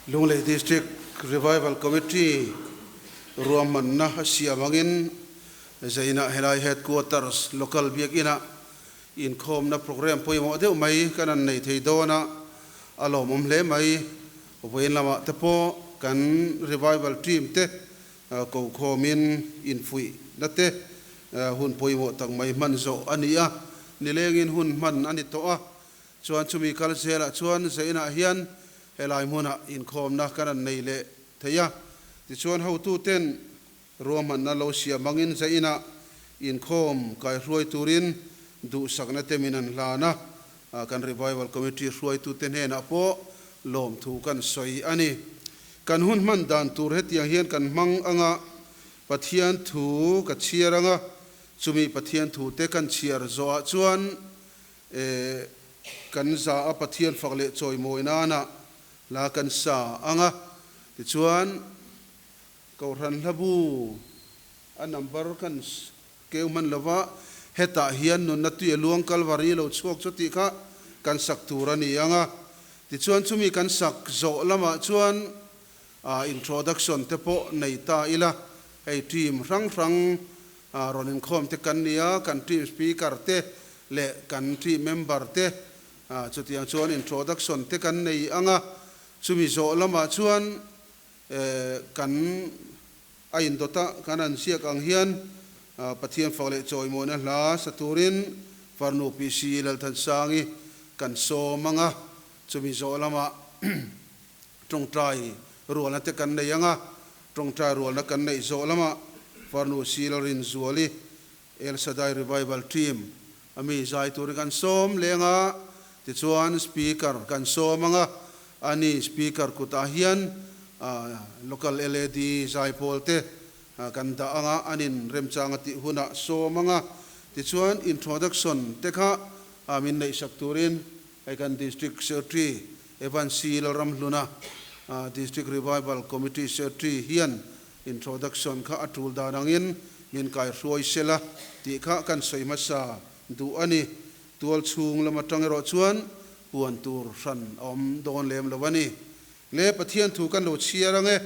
Lunglei District Revival Committee ruahmanna a siam angin Zainah helai Headquarters Local Biakinah inkhawmna programme pawimawh deuh mai kan han nei thei dawn a, a lawmawm hle mai. Vawiin lamah te pawh kan Revival Team te kokhawmin infuihna te hun pawimawh tak mai hman zawh a ni a, nilengin hun hman a ni tawh a. Chuan chumi kal zelah chuan Zainah hian helai hmunah inkhawmna kan han nei leh thei a. Tichuan hotuten ruahmanna lo siam angin Zainah inkhawm kaihruai turin duhsakna te min an hlan a, kan Revival Committee hruaitute hnenah pawh lawmthu kan sawi a ni. Kan hun hman dan tur hetiang hian kan hmang anga Pathian thu ka chhiar anga chumi Pathian thute kan chhiar zawhah chuan E, kan za a Pathian fak leh chawimawi nana hla kan sa ang a, tichuan Kohhran hlabu a number kan keu hman lova, hetah hian nunna tui a luang Kalvari lo chhuak chu tih kha kan sak tur a ni ang a, tichuan chumi kan sak zawh lamah chuan introduction te pawh nei ta ila, hei team hrang hrang rawn inkhawm te kan ni a, kan team speaker te leh kan team member te chutiang chuan introduction te kan nei ang a, chumi zawh lamah chuan kan a indawta kan han ziak ang hian Pathian fak leh chawimawina hla sa turin Farnu PC Lalthansangi kan sawm ang a, chumi zawh lamah Tawngtai rualna te kan nei ang a, tawngtai rualna kan neih zawh lamah Farnu Sila Rinzuali, El Shaddai Revival Team a mi zai turin kan sawm leng a, tichuan Speaker kan sawm ang a, ani Speaker kutah hian Local LAD zaipawl te kan dah ang a, an in remchang a tih hunah sawm ang a, tichuan Introduction te kha min neihsak turin Hei kan District Secretary Evan C. Lalramhluna, District Revival Committee Secretary hian introduction kha a tul dan angin min kaihruai sela tih kha kan sawi hmasa duh a ni. Tual chhung lam atang erawh chuan puan tur hran a awm dawn lem lo a ni. Le Pathian thu kan lo chhiar ang e.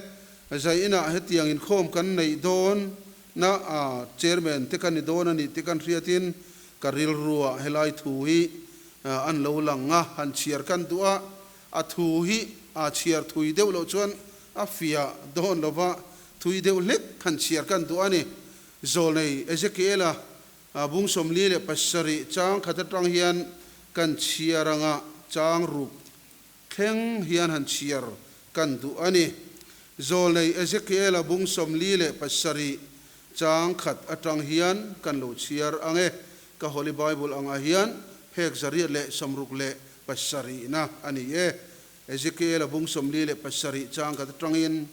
Zai inah hetiang inkhawm kan neih dawn na a Chairman te ka ni dawn a nih tih kan hriatin ka rilruah helai thu hi an lo lang a, han chhiar kan duh a, a thu hi a chhiar thui deuh loh chuan a fiah dawn lo va, thui deuh hlek han chhiar kan duh a ni. Zawlnei Ezekiela bung 47 chang khat atang hian kan chhiar anga chang ruk thleng hian han chhiar kan duh a ni. Zawlnei Ezekiela bung 47 chang khat atang hian kan lo chhiar ang e. Ka Holy Bible angah hian phek 167 na a ni e. Ezekiela bung 47 chang khat atangin,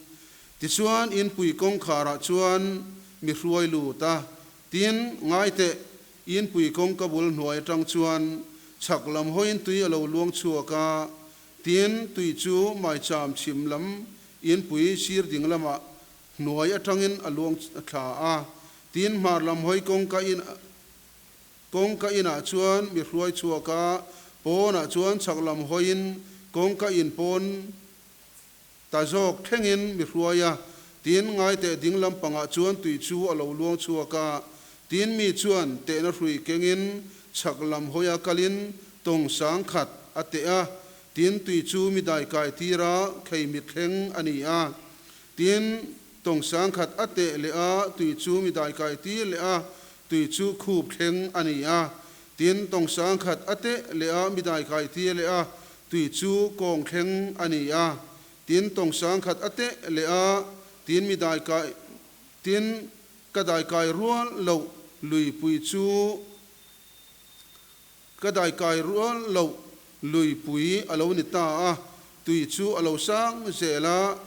Tichuan inpui kawngkharah chuan mi hruai lut a, tin, ngaiteh, Inpui kawngka bul hnuai atang chuan chhak lam hawiin tui a lo luang chhuak a, tin, tui chu maicham chhim lam inpui sir ding lamah hnuai atangin a luang thla a, tin, hmar lam hawi kawngka in kawngka inah chuan mi hruai chhuak a, pawnah chuan chhak lam hawiin kawngka in pawn Ta zawk thlengin mi hruai a, tin ngaiteh ding lampangah chuan tui chu a lo luang chhuak a, tin mi chuan tehna hrui kengin chhak lam hawia kalin tawng sang khat a teh a, tin tui chu mi daikai tir a, khei mit thleng a ni a, tin tawng sang khat a teh leh a, tui chu mi daikai tir leh a, tui chu khup thleng a ni a, tin tawng sang khat a teh leh a, mi daikai tir leh a, Tui chu kawng thleng a ni a, tin tawng sang khat a teh leh a, tin mi daikai, tin ka daikai rual loh luipui chu ka daikai rual loh luipui a lo ni ta a, tui chu a lo sang zel a,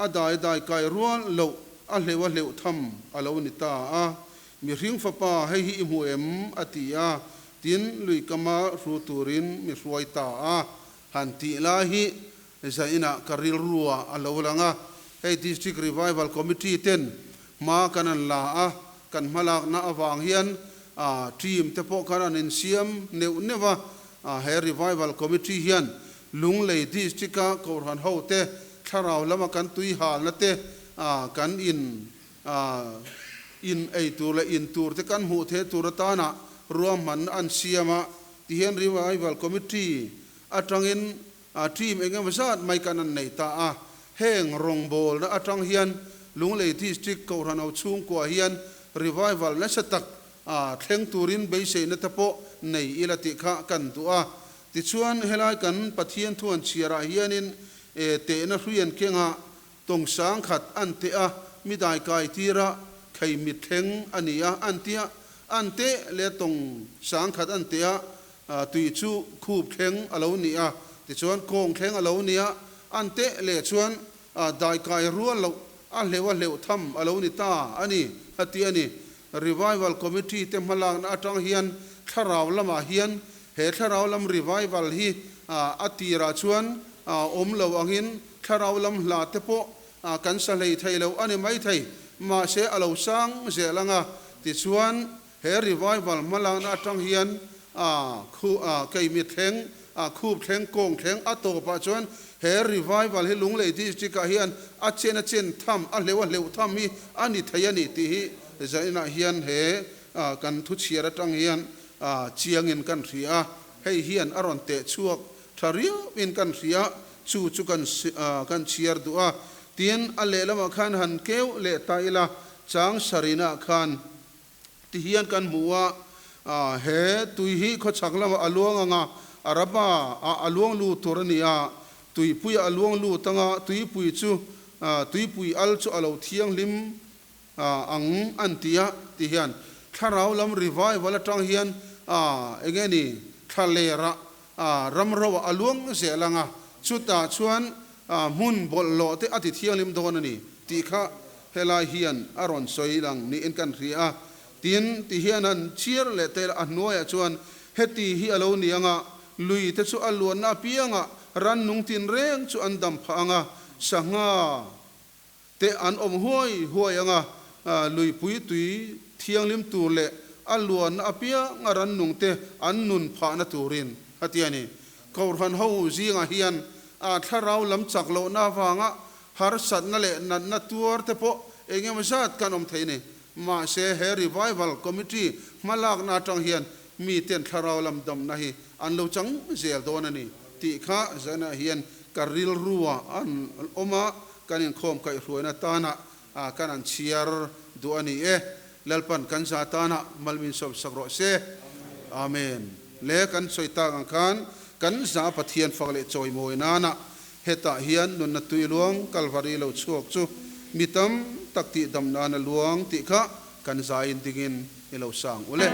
a dai daikai rual loh a hleuh a hleuh tham a lo ni ta a. Mihring fapa, hei hi i hmu em? a ti a, tin, lui kama hru turin mi hruai ta a. Han tih lai hi zainah ka rilruah a lo lang a, hei District Revival Committee ten hma kan an la a, kan hmalakna avang hian team te pawh khan an insiam neuh neuh a, he Revival Committee hian Lunglei District-a Kohhran hote thlarau lama kan tui halna te kan in in ei tur leh in tur te kan hmuh theih tur atana ruahmanna an siam a, tihian Revival Committee atangin team engemaw zat mai kan an nei ta a. Heng rawngbawlna atang hian Lunglei District Kohhran ho chhungkua hian Revival nasa tak thleng turin beiseina te pawh nei ila tih kha kan duh a. Tichuan helai kan Pathian thu an chhiarah hianin tehna hrui an keng a, tawng sang khat an teh a, mi dai kai tir a, khei mit thleng a ni a an tia, an teh leh tawng sang khat an teh a, tui chu khup thleng a lo ni a, tichuan kawng thleng a lo ni a, an teh leh chuan dai kai rual loh a hleuh a hleuh tham a lo ni ta a ni, a ti a ni. Revival Committee te hmalakna atang hian thlarau lamah hian he thlarau lam revival hi a tirah chuan awm lo angin thlarau lam hla te pawh kan sa hlei thei lo a ni maithei, mahse a lo sang zel anga tichuan He revival hmalakna atang hian khu keimi thleng, khup thleng, kawng thleng a tawpah chuan he revival hi Lunglei District ah hian a chen a chen tham, a hleuh a hleuh tham hi a ni thei a ni tih hi zainah hian he kan thuchhiar atang hian chiangin kan hria a. Hei hian a rawn teh chhuak tha riauin kan hria, chu chu kan kan chhiar duh a. Tin, a lehlamah khan han keuh leh ta ila, chang sarina khan Ti hian kan hmu a, he tui hi khawchhak lamah a luang ang a, Araba ah a luang lut tur a ni a, tuipuiah a luang lut ang a, tuipui chu, tuipui al chu a lo thianghlim ang an ti a, ti hian thlarau lam revival atang hian eng nge ni thlalerah ramro ah a luang zel ang a, chutah chuan hmun bawlhhlawh te a ti thianghlim dawn a ni tih kha helai hian a rawn sawi lang niin kan hria a. Tin, ti hian han chhiar leh tel a hnuaiah chuan heti hi a lo ni ang a, lui te chu a luanna apiangah rannung tinreng chu an dam phah ang a, sangha te an awm huai huai ang a, luipui tui thianghlim tur leh a luanna apianga rannung te an nun phahna turin a ti a ni. Kohhran ho zingah hian thlarau lam chak lohna avanga harsatna leh natna tuar te pawh eng emaw zat kan awm thei a ni. Mahse, he Revival Committee hmalakna atang hian miten thlarau lam damna hi an lo chang zel dawn a ni tih kha zanah hian ka rilrua an awm a, kan inkhawm kaihhruaina tana kan an chhiar duh a ni e. Lalpan kan za tana mal min sawm sak rawh se. Amen. Le kan sawi tak ang khan kan za Pathian fak leh chawimawi nana hetah hian nunna tui luang Kalvari lo chhuak chu mi tam tak tih dam nana luang tih kha kan zain dingin i lo sang ule.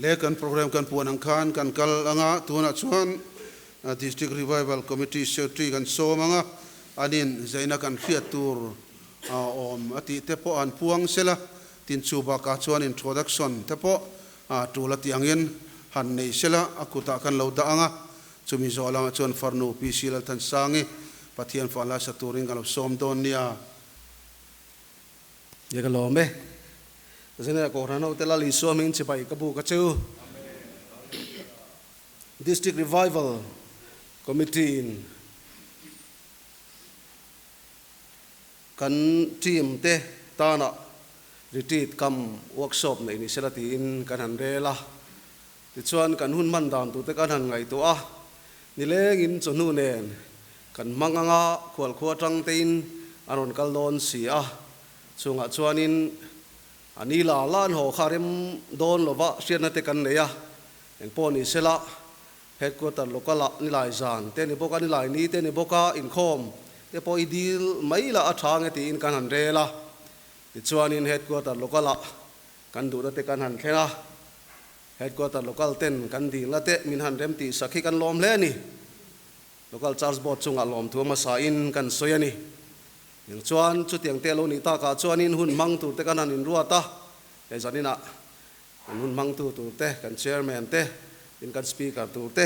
Le kan program kan puan ang khan kan kal anga tunah chuan District Revival Committee Secretary kan sawm anga anin zaina kan hriat tur awm a tih te pawh an puang sela tin chu bakah chuan introduction te pawh tul a tih angin han nei sela a kutah kan lo dah anga chumi zawh lamah chuan farnu PC Lalthansangi Pathian fah laisa turin kan lo sawm dawn nia. Ye ka lawm e. Zenea Kohhran hote Lal Isua hming chibai ka buk a chu. District Revival Committee in kan team te tana retreat kam workshop neih ni sela tiin kan han rel a. Tichuan kan hun hman dan turte kan han ngaihtuah a, nilengin chawhnu nen kan hmang anga khualkhua atang tein a rawn kal dawn si a, chungah chuanin a ni la la an haw kha rem dawn lova hriatna te kan nei a, engpawh ni sela headquarter local ah nilai zan te ni bawk a, nilai ni te ni bawk a, inkhawm te pawh i dil mai lah a tha nge tiin kan han rel a, tichuanin headquarter local ah kan duhna te kan han thleng a. Headquarter local ten kan dilna te min han rem tih sak hi kan lawm hle a ni. Local Church Board chungah lawmthu hmasa in kan sawi a ni. Eng chuan chutiang te lo nih takah chuanin hun hmang tur te kan han inruat a, hei zaninah kan hun hmangtu tur te, kan Chairman te, tin kan Speaker tur te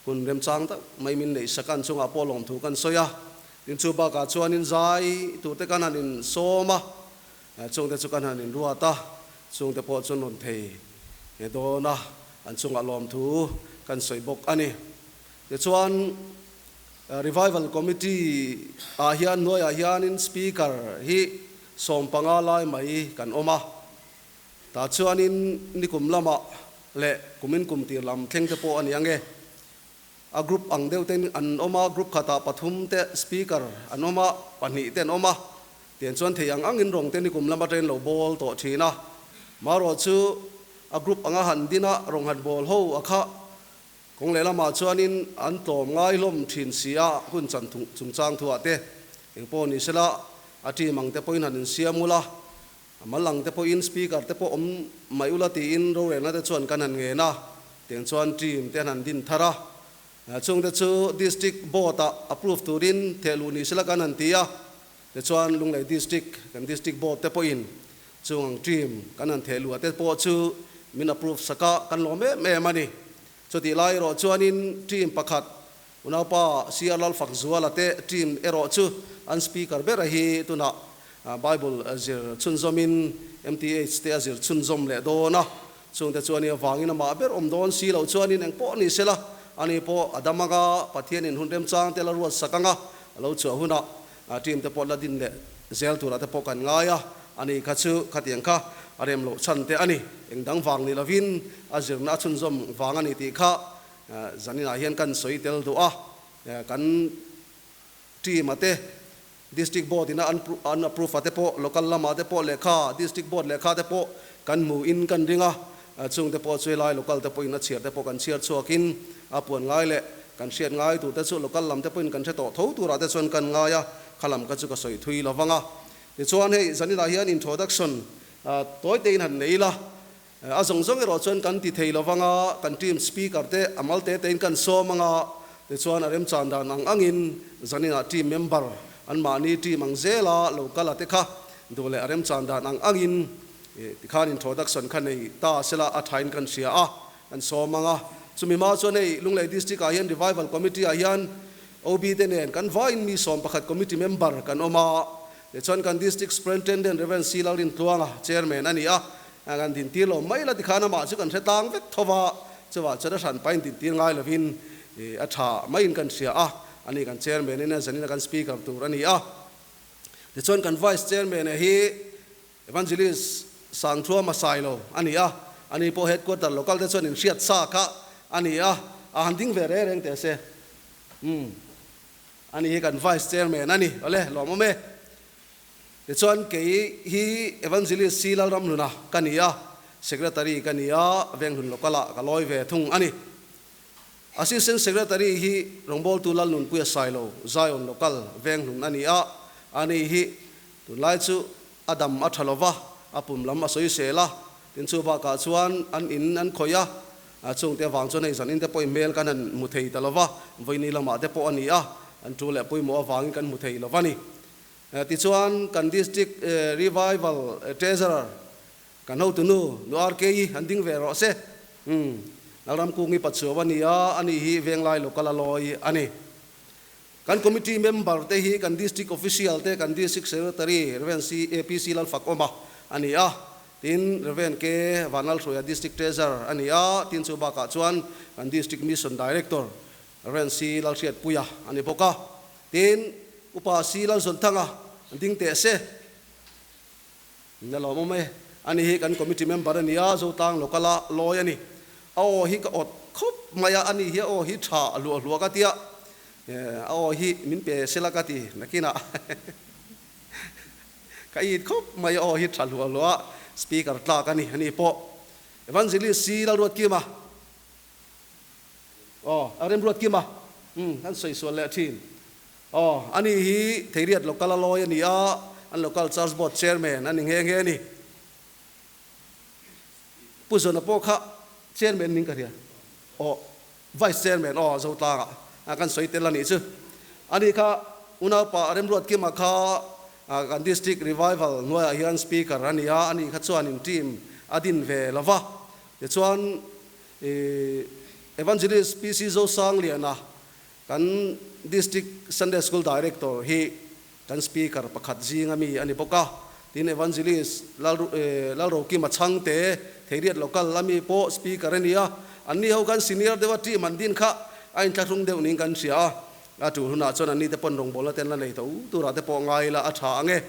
hun remchang tak mai min neih sak a, an chungah pawh lawmthu kan sawi a. Tin chu bakah chuanin zai tur te kan han insawm a, Chungte chu kan han inruat a, chungte pawh chu rawn thei nge dawn a, an chungah lawmthu kan sawi bawk a ni. Tichuan, Revival Committee ah hian hnuaiah hianin Speaker hi 15 lai mai kan awm a, tah chuanin nikum lamah leh kumin kum tir lam thleng te pawh a ni ang e. A group ang deuh ten an awm a, group khatah pathum te speaker an awm a, pahnih te an awm a, tiang chuan thei ang angin rawng te nikum lama train lo bawl tawh thin a. Marawh chu a group anga han din a, rawng han bawl ho a kha kawng lehlamah chuanin an tlawm ngai hlawm thin si a, hun chan chungchang thuah te engpawh ni sela a team ang te pawhin han insiam ula, A mal ang te pawhin speaker te pawh awm mai ula tiin rorelna te chuan kan han ngen a, tiang chuan team te an han din thar a. Chung te chu District Board ah approve turin thehluh ni sela kan han ti a, tichuan Lunglei District kan District Board te pawhin chung ang team kan han thehluh a te pawh chu min approve sak a, kan lawm em em a ni. Chutih lai erawh chuanin team pakhat Unaupa CR Lalfakzuala te team erawh chu an speaker ber hi tunah Bible zir chhunzawmin MTH te a zir chhunzawm leh dawn a, chungte chuan i avangin amah ber awm dawn si loh chuanin engpawh ni sela, ani pawh a dam anga Pathianin hun remchang te la ruat sak anga a lo chhuah hunah team te pawh la din leh zel turah te pawh kan ngai a, ani kha chu khatiang kha a rem loh chhan te a ni, engdang vang ni lovin a zirna a chhunzawm vang a ni tih kha Zaninah hian kan sawi tel duh a, kan team a te, District Board ina an approve a te pawh, local lamah te pawh lehkha, District Board lehkha te pawh kan hmu in kan ring a, chung te pawh chu helai local te pawhin a chhiar te pawh kan chhiar chhuakin a puan ngai leh kan hriat ngai tur te chu local lam te pawhin kan hre tawh tho turah te chuan kan ngai a, kha lam kha chu ka sawi thui lo vang a. Tichuan hei zaninah hian introduction tawi tein han nei ila, A zawng zawng erawh chuan kan ti thei lo vang a, kan team speaker te a mal te tein kan sawm ang a, tichuan a remchan dan ang angin zaninah team member anmahni team ang zela lo kal a te kha duh leh a remchan dan ang angin tikhan introduction kha nei ta sela a thain kan hria a, kan sawm ang a. Chumi hma chuan hei Lunglei District ah hian Revival Committee ah hian OB te nen kan vaiin mi 11 committee member kan awm a, tichuan kan District Superintendent Rev. C. Lalrintluanga Chairman a ni a, A kan dintir lo mai la tikhan amah chu kan hre tlang vek tho va, chuvah chuan a hran pain dintir ngai lovin a tha maiin kan hria a, ani kan chairman in a zanin a kan speaker tur a ni a. Tichuan kan vice chairman hi Evangelist Sangthuama Sailo a ni a, ani pawh headquarter local te chuan inhriat sa kha a ni a, a han ding ve reng reng teh se. Umm ani hi kan vice chairman a ni, awle lawmawm e. Tichuan kei hi Evangelist C Lalramhluna ka ni a, Secretary ka ni a, Venghlun Local ah ka lawi ve thung a ni. Assistant Secretary hi rawngbawltu Lalnunpuia Sailo, Zion Local, Venghlun a ni a, ani hi tunlai chu a dam a tha lova, a pum lam a sawi sel a, Tin chu bakah chuan an in an khawih a, a chungte avang chuan hei zanin te pawhin hmel kan han hmu thei ta lova, vawiini lamah te pawh a ni a, an tu leh pawimawh avangin kan hmu thei lova ni. Tichuan kan District Revival Treasurer kan hotunu Nu RKI han ding ve rawh se. Umm, Lalramkungi Pachuau a ni a, ani hi Venglai Local a lawi a ni. Kan Committee member te hi kan District Official te, kan District Secretary Rev. PC Lalfakawma a ni a, tin Rev. K. Vanlalhruaia District Treasurer a ni a, tin chu bakah chuan kan District Mission Director Rev. C. Lalhriatpuia a ni bawk a, tin Upa C. Lalzawnthanga ding teh se. Na lawm awm e. Ani hi kan committee member a ni a, Zotlang local a lawi a ni. A aw hi ka awt khawp mai a, ani hi a aw hi tha hluah hluah ka tia, a aw hi min pe sela ka ti nakinah ka it khawp mai a aw hi tha hluah hluah a, speaker tlak a ni ani pawh. Evangelist si Lalruatkima aw a Remruatkima umm kan sawi sual leh thin. Aw, ani hi Theiriat Local a lawi a ni a, an Local Church Board Chairman a ni nghe nghe a ni. Pu Zona pawh kha Chairman ning ka hria. Aw, Vice Chairman aw Zotlangah a kan sawi tel a nih chu. Ani kha unaupa Remruatkima kha kan District Revival hnuaiah hian Speaker a ni a, ani kha chuanin team a din ve lo va. Tichuan Evangelist PC Zosangliana Kan District Sunday School Director hi kan Speaker pakhat zinga mi a ni bawk a, tin Evangelist Lalrokima Chhangte, Theiriat Local a mi pawh Speaker a ni a, anni ho khan senior deuha team an din kha a inthlahrung deuh niin kan hria a, a tul hunah chuan anni te pawn rawngbawlna te an la nei tho turah te pawh ngai ila a tha ang e,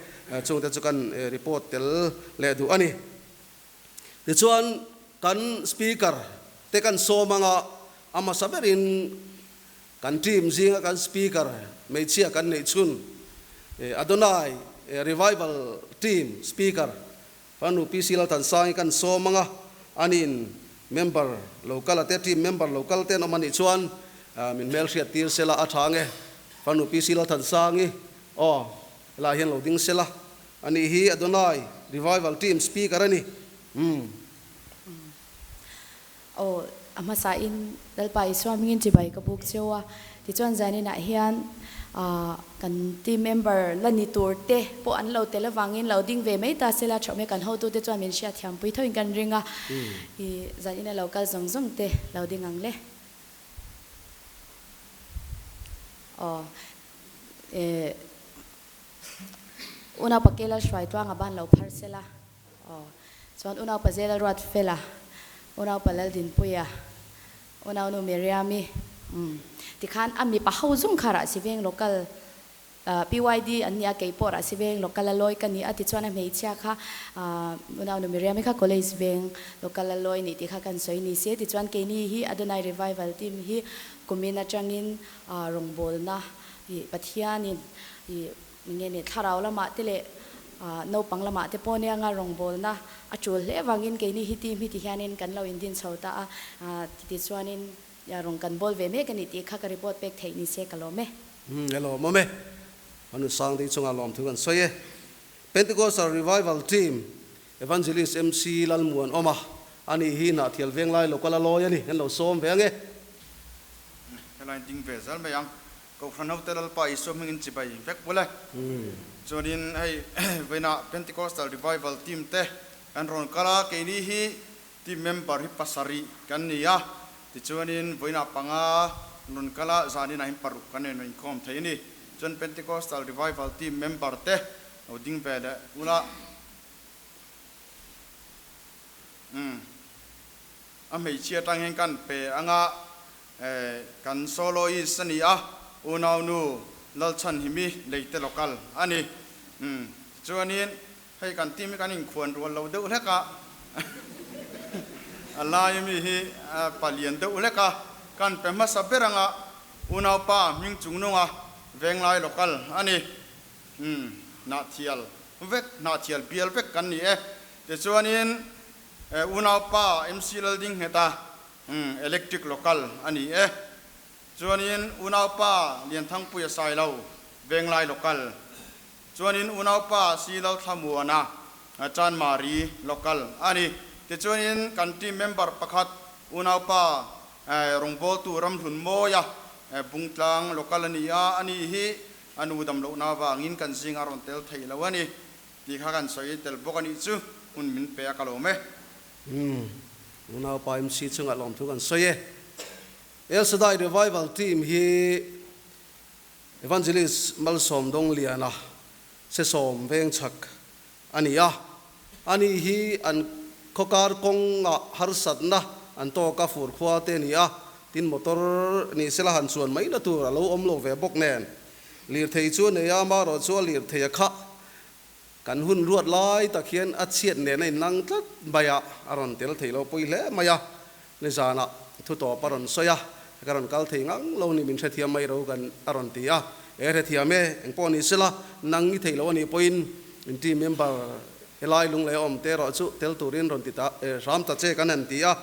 chungte chu kan report tel leh duh a ni. Tichuan kan Speaker te kan sawm anga a hmasa berin kan team zinga kan Speaker hmeichhia kan neih chhun Adonai Revival Team Speaker Fanu PC Lalthansangi kan sawm anga aniin member local a te team member local te an awm anih chuan min hmelhriat tir sela a tha ange Fanu PC Lalthansangi aw helaiah hian lo ding sela Ani hi Adonai Revival Team Speaker a ni. Umm. Aw, a hmasa in Lalpa Isua hmingin chibai ka buk cheu a, tichuan zaninah hian kan team member la ni tur te pawh an lo tel avangin lo ding ve mai ta sela theuh mai kan hotute chuan min hriatthiam pui thoin kan ring a, i zanina lo kal zawng zawng te lo ding ang le. Aw, eh. Unaupa Kela hruai tluanga ban lo phar sela aw. Chuan Unaupa Zela ruat fela, Unaupa Laldinpuia, Unaunu Miriami umm tikhan a mipa ho zung kha rah si veng local PYD an nia kei pawh rah si veng local a lawi ka ni a tichuan a hmeichhia kha Unaunu Miriami kha college veng local a lawi nih tih kha kan sawi ni se tichuan keini hi Adonai Revival team hi kumin atangin rawngbawlna I Pathianin i nge ni thlarau lamah te leh naupang lamah te pawh nia nga rawngbawlna a tul hle avangin keini hi team hi ti hianin kan lo indin chho ta a, titi chuanin rawn kan bawl ve mek a ni tih kha ka report pek theih ni se ka lawm e. Umm e lawmawm e. Manu Sangdei chungah lawmthu kan sawi e. Pentecostal Revival Team Evangelist MC Lalmuanawma a nih hi Hnahthial Venglai Local a lawi a ni, kan lo sawm ve ange. Helai ding ve zel mai ang. Kohhran hote Lalpa Isua hmingin chibai vek bul e. Chuanin hei vawiinah Pentecostal Revival Team te kan rawn kal a, keini hi team member hi pasarih kan ni a, tichuanin vawiinah panga an rawn kal a, zaninah hian paruk kan rawn inkhawm thei a ni. Chuan Pentecostal Revival Team member te lo ding ve leh ula. Umm. A hmeichhia atang hian kan pe anga kan soloist a ni a, unaunu Lalchhanhimi Leite local a ni. Umm. Tichuanin hei kan team hi kan inkhuan rual lo deuh hlek a, a lai ami hi palian deuh hlek a, kan pe hmasa ber anga unaupa hming chungnunga Venglai local a ni. Umm, Hnahthial vek, Hnahthial bial vek kan ni e. Tichuanin unaupa MC Laldingheta, umm, Electric Local a ni e. Chuanin unaupa Lianthangpuia Sailo, Venglai Local. Chuanin unaupa Si Lalthlamuana, Chanmari Local a ni. Tichuanin kan team member pakhat unaupa rawngbawltu Ramhlun Mawia Bungtlang local a ni a, ani hi a nu dam lohna avangin kan zinga rawn tel thei lo a ni tih kha kan sawi tel bawk a nih chu hun min pe a ka lawm e. Umm, unaupa MC chungah lawmthu kan sawi e. El Shaddai Revival Team hi Evangelist Malsawm Dongliana Sesawm Vengchhak a ni a, ani hi an khawkar kawngah harsatna an tawk a, fur khua te a ni a, tin motor ni sela han chuan mai na tur a lo awm lo ve bawk nen lirthei chu a nei a, amaherawh chu a lirthei a khah kan hun ruat lai tak hian a chhiat nen a innang tlat mai a, a rawn tel thei lo pawi hle mai a, nizanah thu tawp a rawn sawi a, ka rawn kal thei ngang lo ni min hrethiam mai ro kan a rawn ti a, e hrethiam e, engpawh ni sela nang i thei lo a nih pawhin in team member helai lung leh awm te erawh chu tel turin rawn ti ta hram ta che kan han ti a,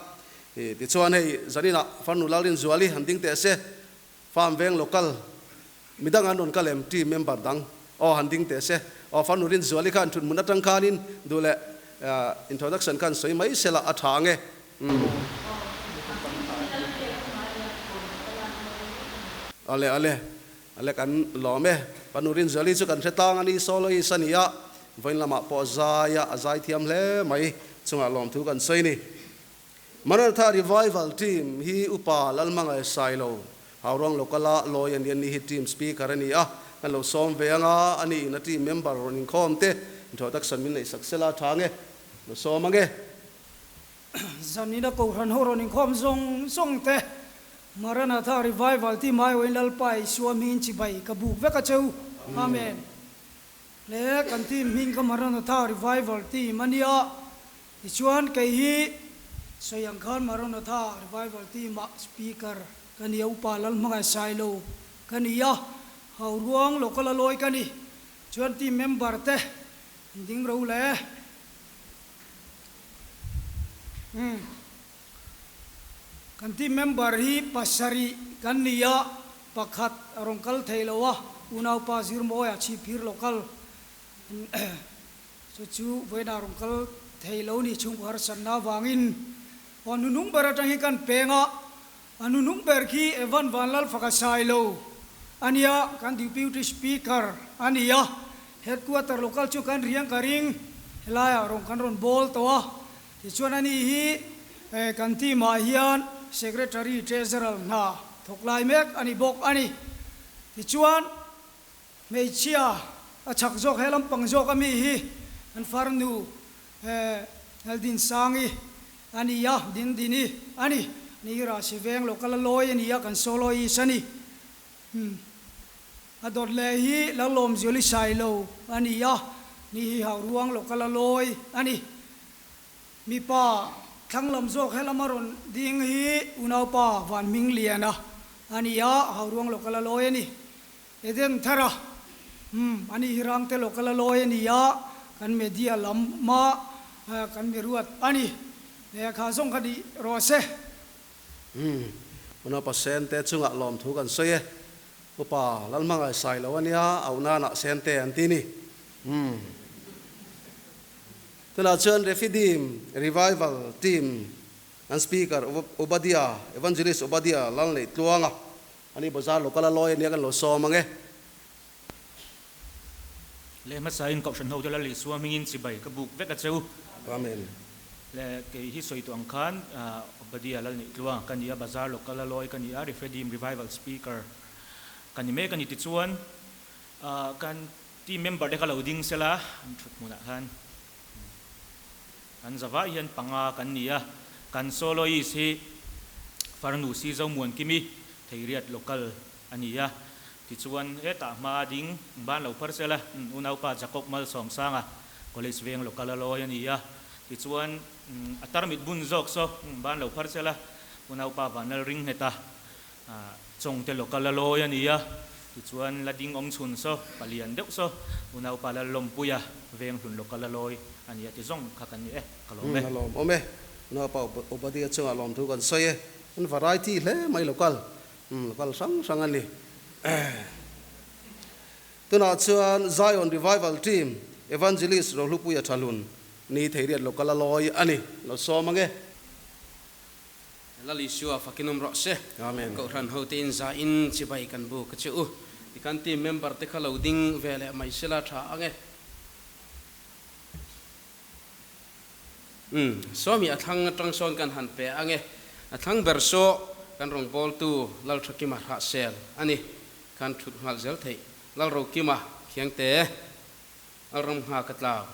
tichuan hei zaninah Farnu Lalrinzuali han ding teh se, Farm veng local midang an rawn kal em team member dang aw han ding teh se aw farnu Rinzuali khan thut hmun atang khanin duh leh introduction khan sawi mai sela a tha ange umm. Ale ale ale kan lawm e farnu Rinzuali chu kan hre tlang a ni soloist a ni a vawiin lamah pawh zai a a zai thiam hle mai chungah lawmthu kan sawi ni. Maranatha Revival Team hi Upa Lalmangai Sailo, Hauruang Local-a lawi a ni a ni hi team speaker a ni a, kan lo sawm ve anga a ni in a team member rawn inkhawm te introduction min neih sak sela tha nge lo sawm ange. Zanina Kohhran ho rawn inkhawm zawng zawng te Maranatha Revival Team aiawhin Lalpa Isua hmingin chibai ka buk vek a cheu. Amen. Le kan team hming kha Maranatha Revival Team a nia. Tichuan kei hi sawi ang khan Maranatha Revival Team ah Speaker ka ni a, Upa Lalhmangaih Sailo ka ni a, Hauruang Local a lawi ka ni. Chuan team member te an ding ro le. Umm. Kan team member hi pasarih kan ni a, pakhat a rawn kal thei lo a, unaupa Zirmawia Chhipphir Local Chu chu vawiinah rawn kal thei lo ni chhungkaw harsatna avangin aw nunung ber atang hi kan peng a, a nunung ber khi Evan Vanlalfaka Sailo a nia, kan Deputy Speaker a ni a, Headquarter local chu kan riang ka ring, helaiah rawn kan rawn bawl tawh a, tichuan ani hi kan team ah hian Secretary Treasurer hna thawk lai mek a ni bawk a ni. Tichuan. Hmeichhia a chhak zawk he lampang zawk a mi hi an farnu Laldinsangi a ni a, Dindini a ni. Ni hi Rahsi veng local a lawi a ni a, kan soloist a ni. Umm a dawt leh hi Lalawmzuali Sailo a ni a, ni hi Hauruang local a lawi a ni. Mipa thlang lam zawk he lama rawn ding hi unaupa Vanhmingliana a ni a, Hauruang local a lawi a ni. Eden thar a, umm, ani hi rangte local a lawi a ni a, kan media lama kan mi ruat a ni. Lehkha zawng kha dih rawh se. Umm, unaupa Sente chungah lawmthu kan sawi e. Upa Lalhmangai sai lo a nia, auhnanah Sente an ti ni. Umm. Tunah chuan Refidim Revival Team an Speaker Obadia, Evangelist Obadia Lalneihtluanga Ani bazar local a lawi ania kan lo sawm ang e. Leh hmasain Kohhran hote Lal Isua hmingin chibai ka buk vek a cheu. Amen. Leh kei hi sawi tawh ang khan Obadia Lal Neihtluang ka ni a, bazar local a lawi ka ni a, Refredim Revival Speaker ka ni mek a ni. Tichuan kan team member te kha lo ding sela an thut hmunah khan kan zavai hian panga kan ni a, kan soloist hi Farnu Si Zomuankimi Theiriat local a ni a, tichuan hetah hma ding ban lo phar sela unaupa Jacob Malsawmsanga College veng local a lawi a ni a, tichuan a tarmit bun zawk saw ban lo phar sela unaupa Vanlal Ringheta Chawngte local a lawi a ni a, tichuan la ding awm chhun saw, palian deuh saw, unaupa Lallawmpuia Venghlun local a lawi a ni a ti zawng kha kan ni e, ka lawm e. A lawm awm e, unaupa Obadia chungah lawmthu kan sawi e, an variety hle mai local, local hrang hrang a ni. Tunah chuan Zion Revival Team Evangelist Rohlupuia Thalun. Ni thei riat local a lawi a ni. Lo sawm ange. Lal Isua fakin awm rawh se. Amen. Kohhran hote in za in chibai kan buk a che u. Tikhan team member te kha lo ding ve leh mai sela tha ange. Umm, sawmi a thlang atang sawn kan han pe ange. A thlang ber saw kan rawngbawltu Lalthakima Hrahsel a ni. Khan thut nghal zel theih. Lalrokima Khiangte. Lalram ngha ka tlau.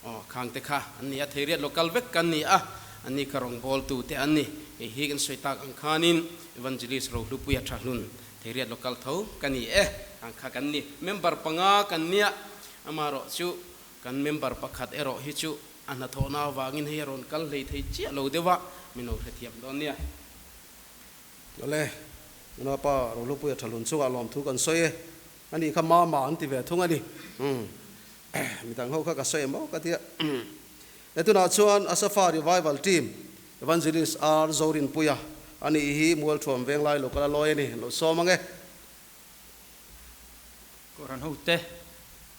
Aw, khang te kha an ni a, Theiriat local vek kan ni a, an ni kha rawngbawltu te an ni. Hei hi kan sawi tak ang khanin Evangelist Rohlupuia Thahlun, Theiriat local tho ka ni e, khang kha kan ni. Member panga kan nia, amaherawh chu kan member pakhat erawh hi chu a hnathawhna avangin hei a rawn kal hlei thei chiah lo deuh a, min lo hrethiam dawn nia. Awle, Nunapa Rohlupuia Thahlun chungah lawmthu kan sawi e. A nih kha mama an ti ve thung a ni. Umm midang ho kha ka sawi emaw ka tia. He tunah chuan Asafa Revival Team Evangelist R Zorinpuia a nih hi Mualthuam Venglai Local a lawi a ni. Lo sawm ang e. Kohhran hote,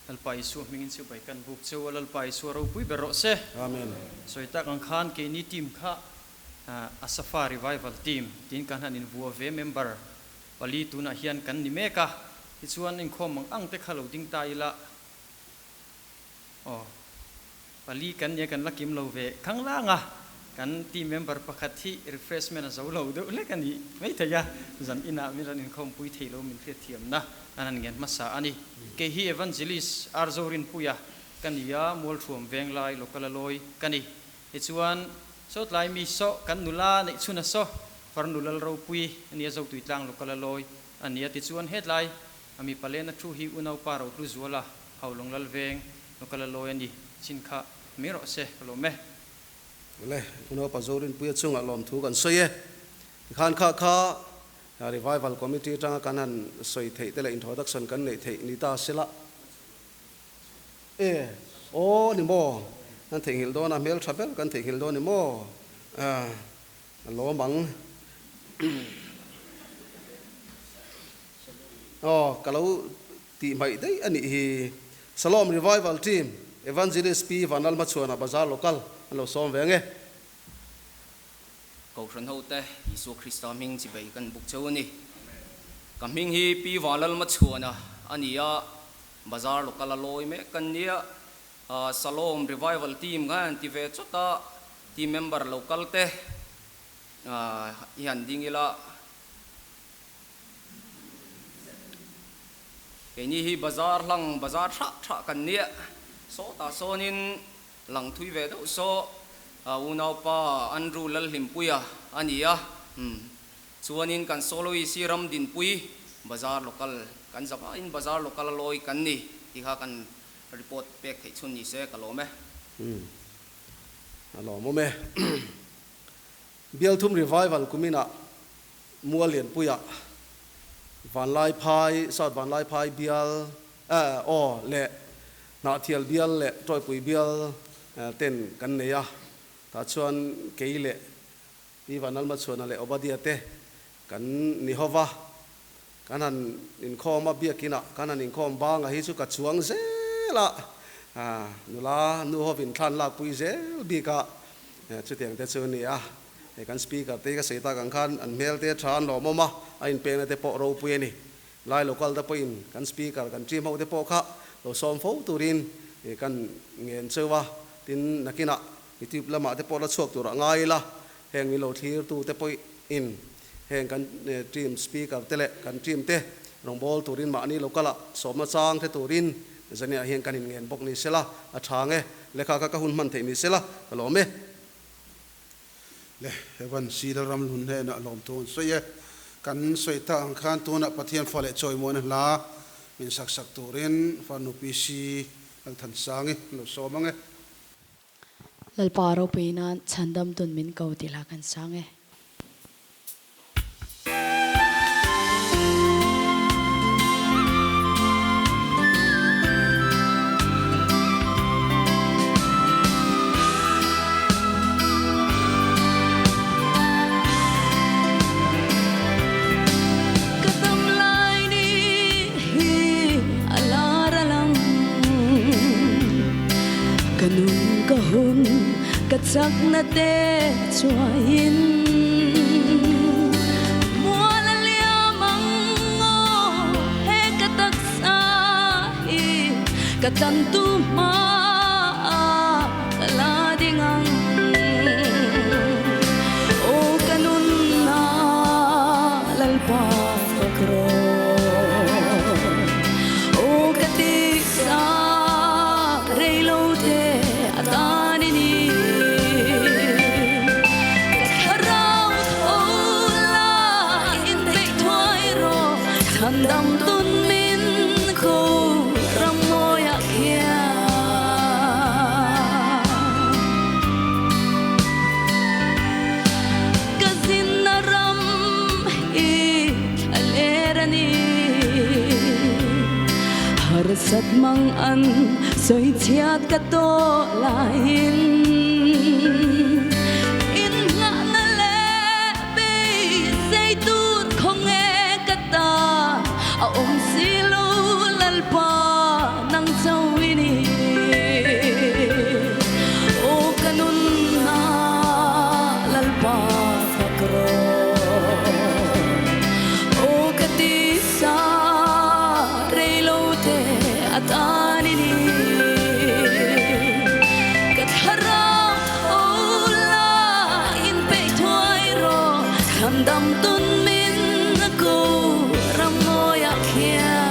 Lalpa Isua hmingin chibai kan buk cheu a, Lalpa Isua ropui ber rawh se. Amen. Sawi tak ang khan keini team kha Asafa Revival Team tiin kan han invuah ve member Pali tunah hian kan ni mek a, tichuan inkhawm ang ang te kha lo ding ta ila aw. Pali kan nia kan la kim lo ve khang lang a, kan team member pakhat hi refreshment a zo lo deuh hlek a ni maithei a, zan inah min rawn inkhawmpui thei lo min hriatthiamna an han ngen hmasa a ni. Kei hi Evangelist Arzorinpuia ka ni a, Mualthuam Venglai Local a lawi ka ni. Tichuan sawtlai mi saw kan nula neih chhun a saw Farnu lal ropui a nia Zotui tlang local a lawi a nia tichuan hetlai a mipa lena thu hi unaupa Rohlu Zuala Haulawng lal veng local a lawi a ni chin kha mai rawh se ka lawm e. Awle, unaupa Zorinpuia chungah lawmthu kan sawi e. Tikhan kha kha Revival Committee atanga kan han sawi theih te leh introduction kan neih theih ni ta sela. E, aw ni maw? Kan theihnghilh dawn a, hmeltha ber kan theihnghilh dawn ni maw? A lawm ang. Aw, ka lo tih hmaih daih a nih hi. Salom Revival Team, Evangelist Pi Vanlalhmachhuana Bazar Local an lo sawm ve ang e. Kohhran hote, Isua Krista hming chibei kan buk cheu a ni. Ka hming hi Pi Vanlalhmachhuana a ni a, Bazar Local a lawi mek kan nia. Salom Revival Team kha an ti ve chawt a, team member lo kal te i han ding ila. Keini hi bazar hlang bazar thah thah kan nia, sawtah sawnin lang thui ve deuh saw unaupa Andrew Lalhlimpuia a ni a, chuanin kan soloist hi Ramdinpui bazar local kan zavaiin bazar local a lawi kan ni tih kha kan Report pek theih chhun ni se ka lawm e. Umm a lawmawm e. Bialthum Revival kuminah Muallianpuiah Vanlaiphai, South Vanlaiphai bial eh aw leh Hnahthial bial leh Tawipui bial ten kan nei a, tah chuan kei leh Pi Vanlalmachhuana leh Obadiah te kan ni ho va. Kan han inkhawm a, biakinah kan han inkhawm banga hi chu ka chuang zel a, nula nu hovin thlan lakpui zel bik a, chutiang te chu a ni a. Hei kan speaker te hi ka sawi tak ang khan an hmel te tha an lawmawm a, a inpekna te pawh ropui a ni. Lai local te pawhin kan speaker kan team ho te pawh kha lo sawm fo turin kan ngen cheu a, tin nakinah YouTube lamah te pawh la chhuak tur a ngai ila, heng min lo thlirtu te pawhin Heng kan team speaker te leh kan team te rawngbâwl turin mahni local-ah sawmna chang hre turin zaniah hian kan inngen bawk ni sela, a tha nge? Lehkha kha ka hun hman theih ni sela, ka lawm e. Le, Evan Sila ram lun hnenah lawmthu an sawi e. Kan sawi ta ang khan tunah Pathian fa leh chawimuana hla min sak sak turin farnu PC Lalthansangi lo sawm ang e. Lalpa ropui nan chhandam tun min ko tih lah kan sang e. Ka dam lai ni hi a lar a lang. Ka nun Ka hun ka chakna te chuaiin Mual a liam ang aw he ka taksa hi Ka tlantu hmaah ka la ding ang Aw ka nunna Lalpa fak rawh Aw ka tisa reilo te a tan i ni Ka thlarau tho la inpeih thuai rawh Chhan dam tun min ko ram ngawiah khian. Ka zinna ram hi a ler a ni. Harsat mang an sawi chhiat ka tawh laiin Innghahna leh beisei tur khawnge ka ta a awm si lo Lalpa nang chauh i ni. Aw ka nunna Lalpa fak rawh. Aw ka tisa reilo te a tan i ni. Ka thlarau tho la inpeih thuai rawh chhan dam tun min ko ram ngawiah khian.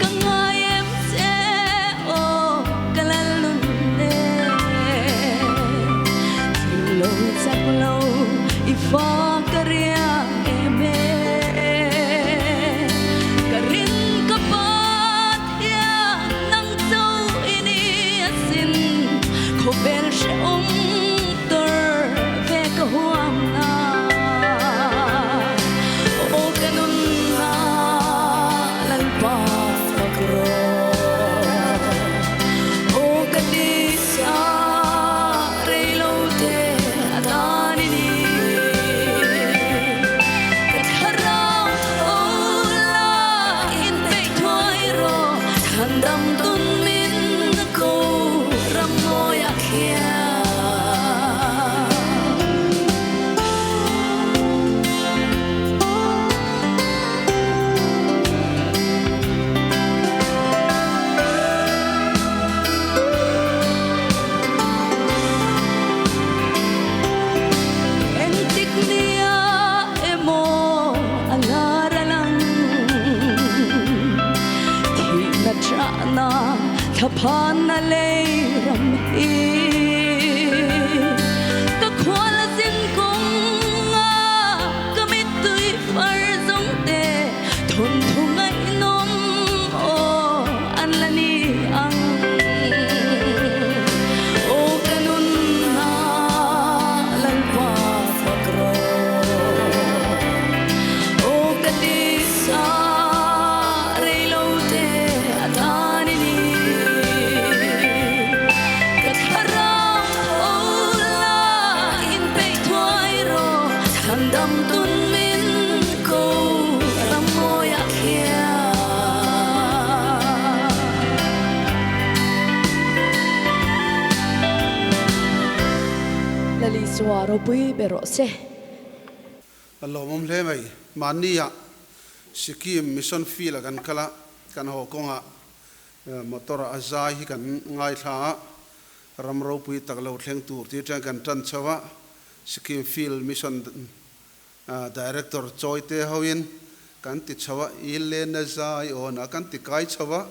Ka ngai em che aw ka lal nun e Thil lo chak lo i fa ka riak em e Ka rin ka Pathian nang cho i ni asin Khawvel hrehawm tur ve ka huam na Aw ka nunna Lalpa fak rawh Aw ka tisa reilo te a tan i ni Ka thlarau tho la inpeih thuai rawh Chhan dam tun min ko ram ngawiah khian. Engtik nia emaw a lar a lang Thihna ṭahna thlaphanna lei ram hi Ka khual a zin kawng a ka mittui far zawng te Thawnthu ngaihnawm aw an la ni ang Aw ka nunna Lalpa fak rawh Aw ka tisa reilo te a tan i ni Ka thlarau tho la inpeih thuai rawh Chhan dam tun min ko ram ngawiah khian. Lalisua ropui be rawh se. A lawmawm hle mai. Mahnia Sikkim Mission Field a kan kal a, kan haw kawngah motor a zai hi kan ngaithla a, ram ropui tak lo thleng tur tih atang kan tan chho a, Sikkim Field Mission Director Chawite hoin kan ti chho a, i lena zai awn a kan ti kai chho a,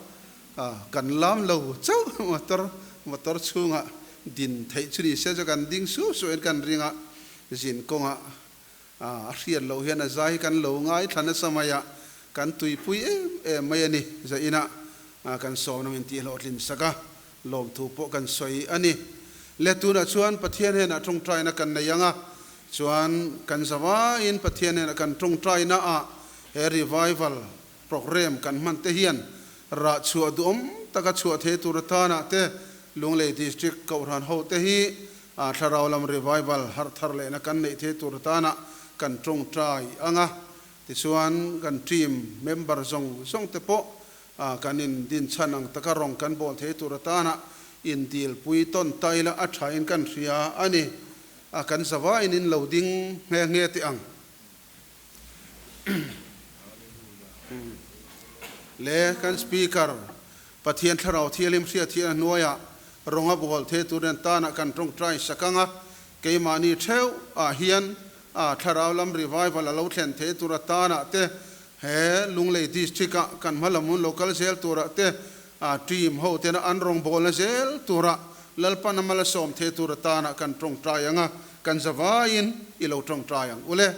kan lam lo chauh motor motor chhungah din theih chu ni se chu kan ding sup sup in kan ring a, zin kawngah A hriat loh hian a zai hi kan lo ngaithla nasa mai a, kan tuipui em em mai a ni. Zainah kan sawmna min tihhlawhtlin sak a, lawmthu pawh kan sawi a ni. Le tunah chuan Pathian hnenah tawngtaina kan nei ang a, chuan kan zavaiin Pathian hnenah kan tawngtaina ah he revival programme kan hman te hian rah chhuah duhawm taka chhuah thei tur atana te Lunglei District Kohhran hote hi Thlarau lam revival harh thar lehna kan neih thei tur atana kan tawngtai ang a. Tichuan kan team member zawng zawng te pawh kan in din chhan ang taka rawng kan bawl thei tur atana in dil pui tawn ta ila a tha in kan hria a ni. A kan zavaiin in lo ding nghe nghe teh ang. Le kan Speaker Pathian Thlarau Thianghlim hriat hian a hnuaiah rawng a bawl thei tur nen tanah kan tawngtai sak ang a, keimahni theuh ah hian a Thlarau lam revival a lo thlen thei tur atanah te, he Lunglei District ah kan hma lam hun lo kal zel turah te, a team ho tena an rawngbawlna zel turah Lalpan a mal a sawm thei tur atanah kan tawngtai ang a, kan zavaiin i lo tawngtai ang ule.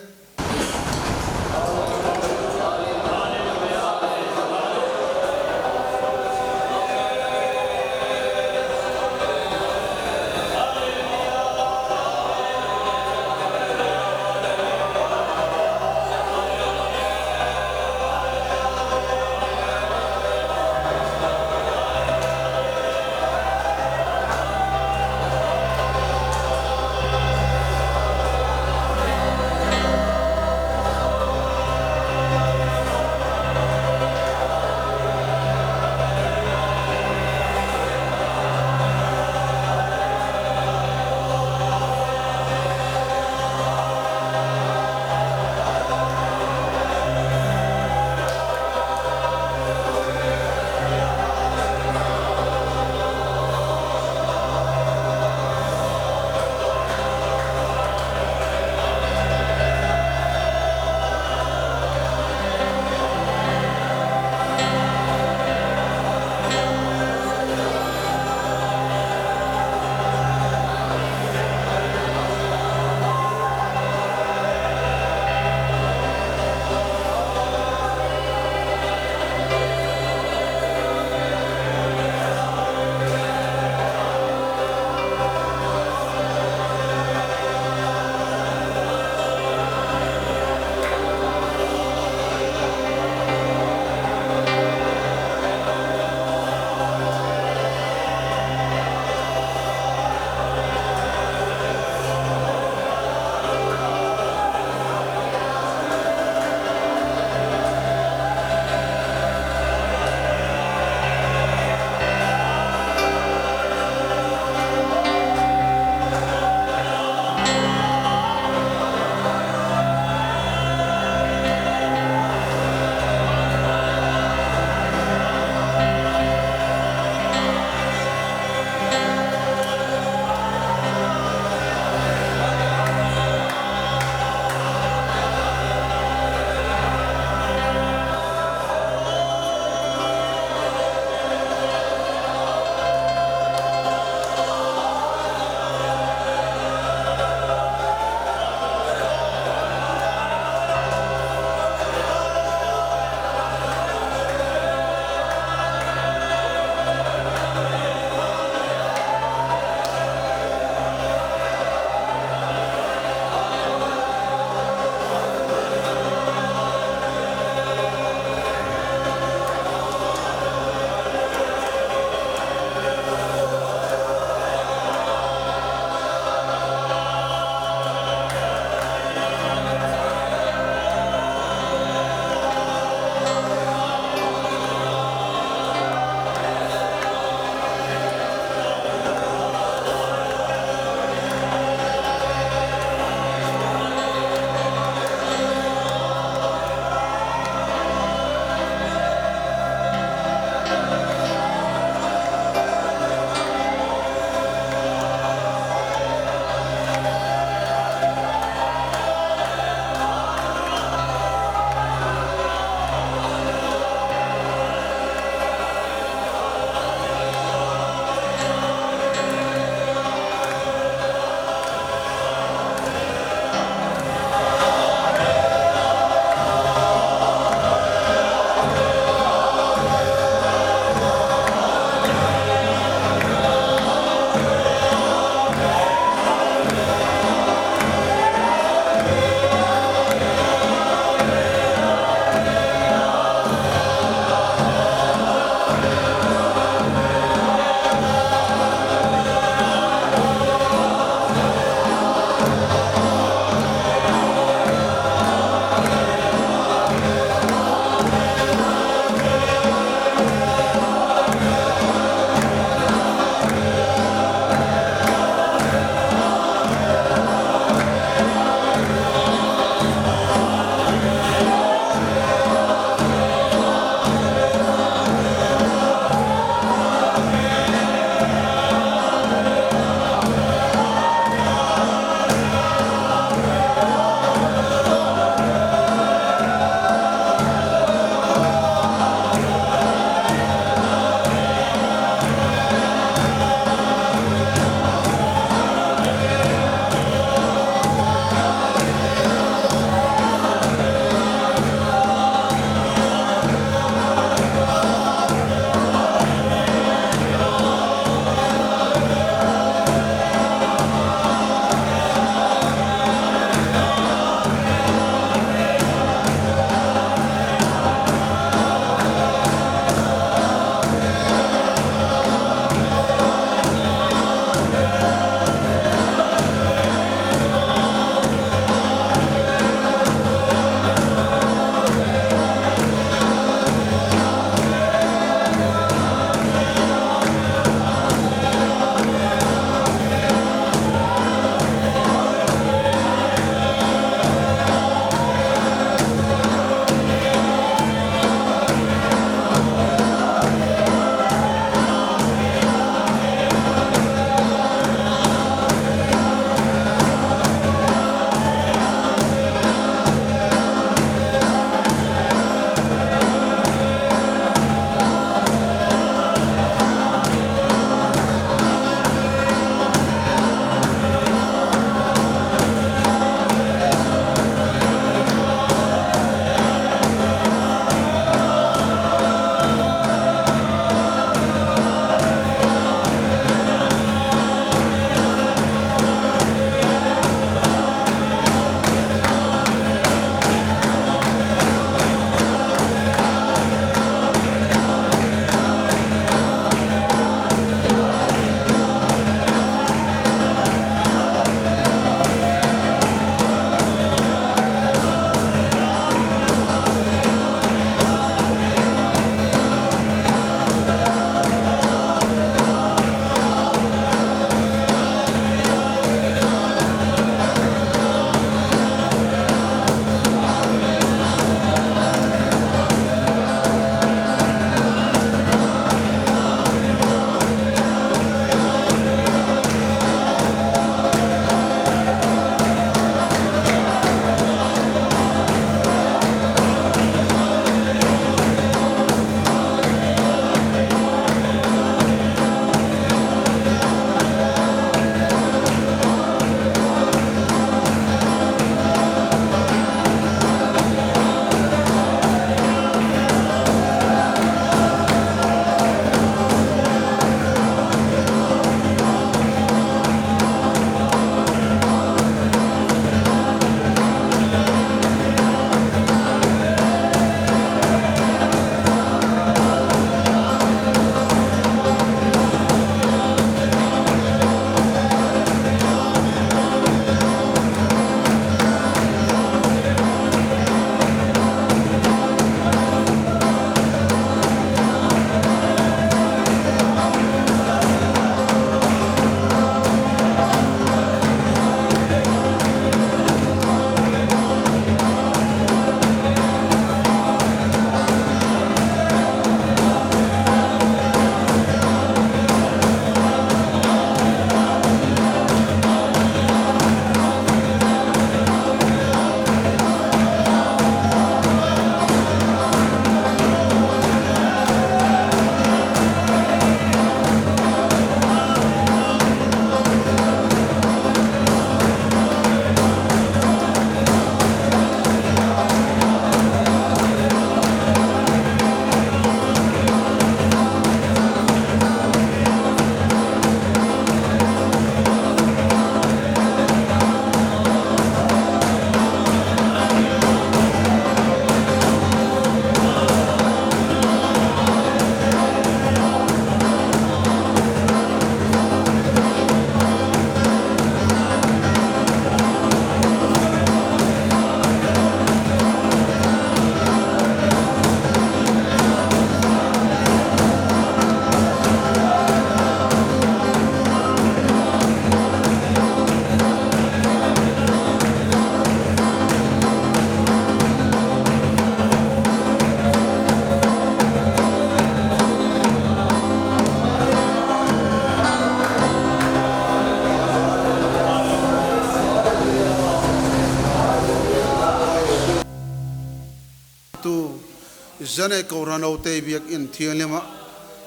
Kohhran Hote Biakinn Thianghlimah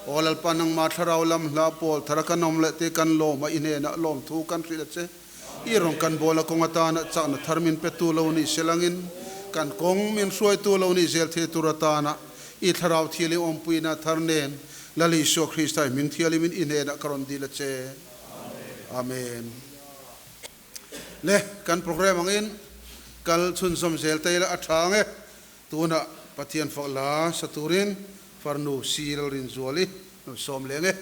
Aw Lalpa nangmah thlarau lam hla pawl thar a kan awm leh te kan lawm a i hnenah lawmthu kan hrilh a che. I rawn kan bawl a kawng atana chakna thar min petu lo nih selangin kan kawng min hruaitu lo nih zel thei tur atana i thlarau thialim awmpuina thar nen Lal Isua Krista i hming thialimin i hnenah ka rawn dil a che. Amen. Le, kan program angin kal chhunzawm zel ta ila a tha ang e. Tunah Pathian fak la sa turin farnu si Lalrinzuali lo sawm leng e.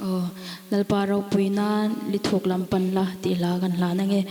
Aw, Lalpa ropui nan lithuk lam pan la tih hla kan hlan ange.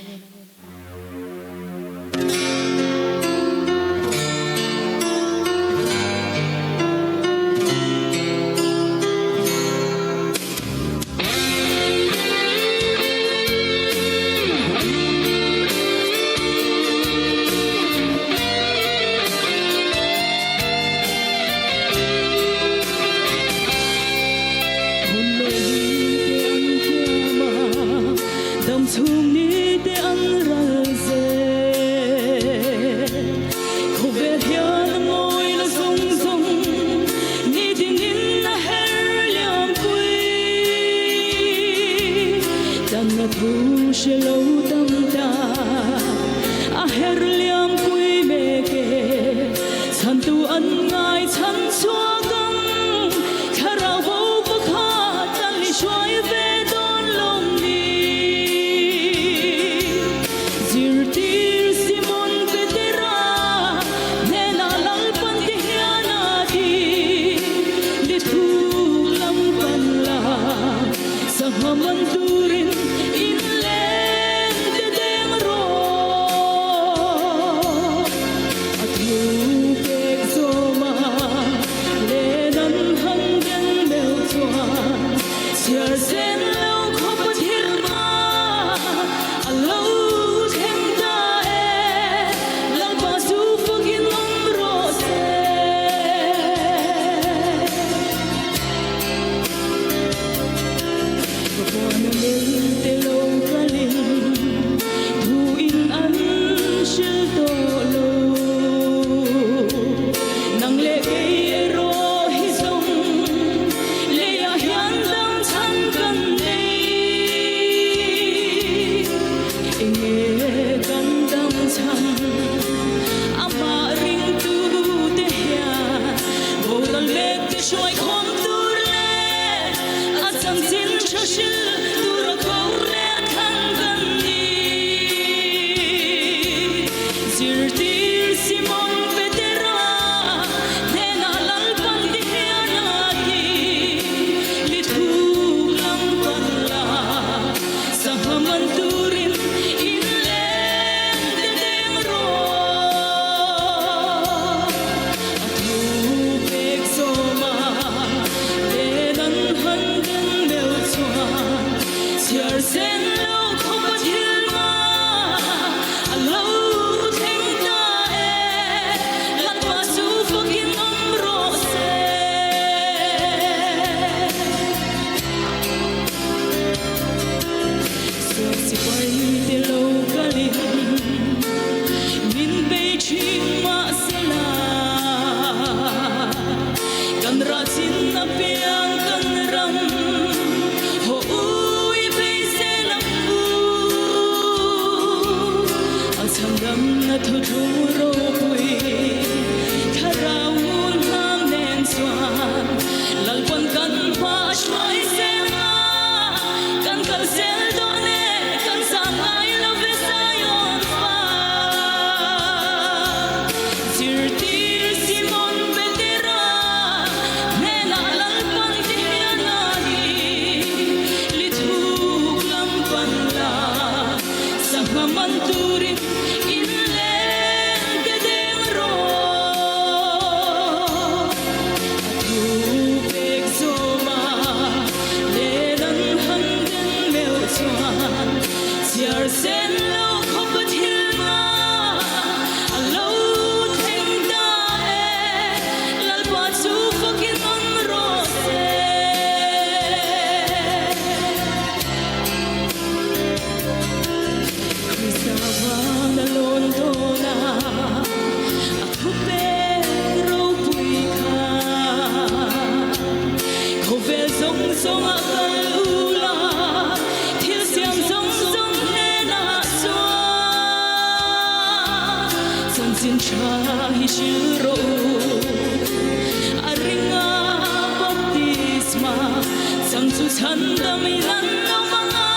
Chhandamin an awm ang a,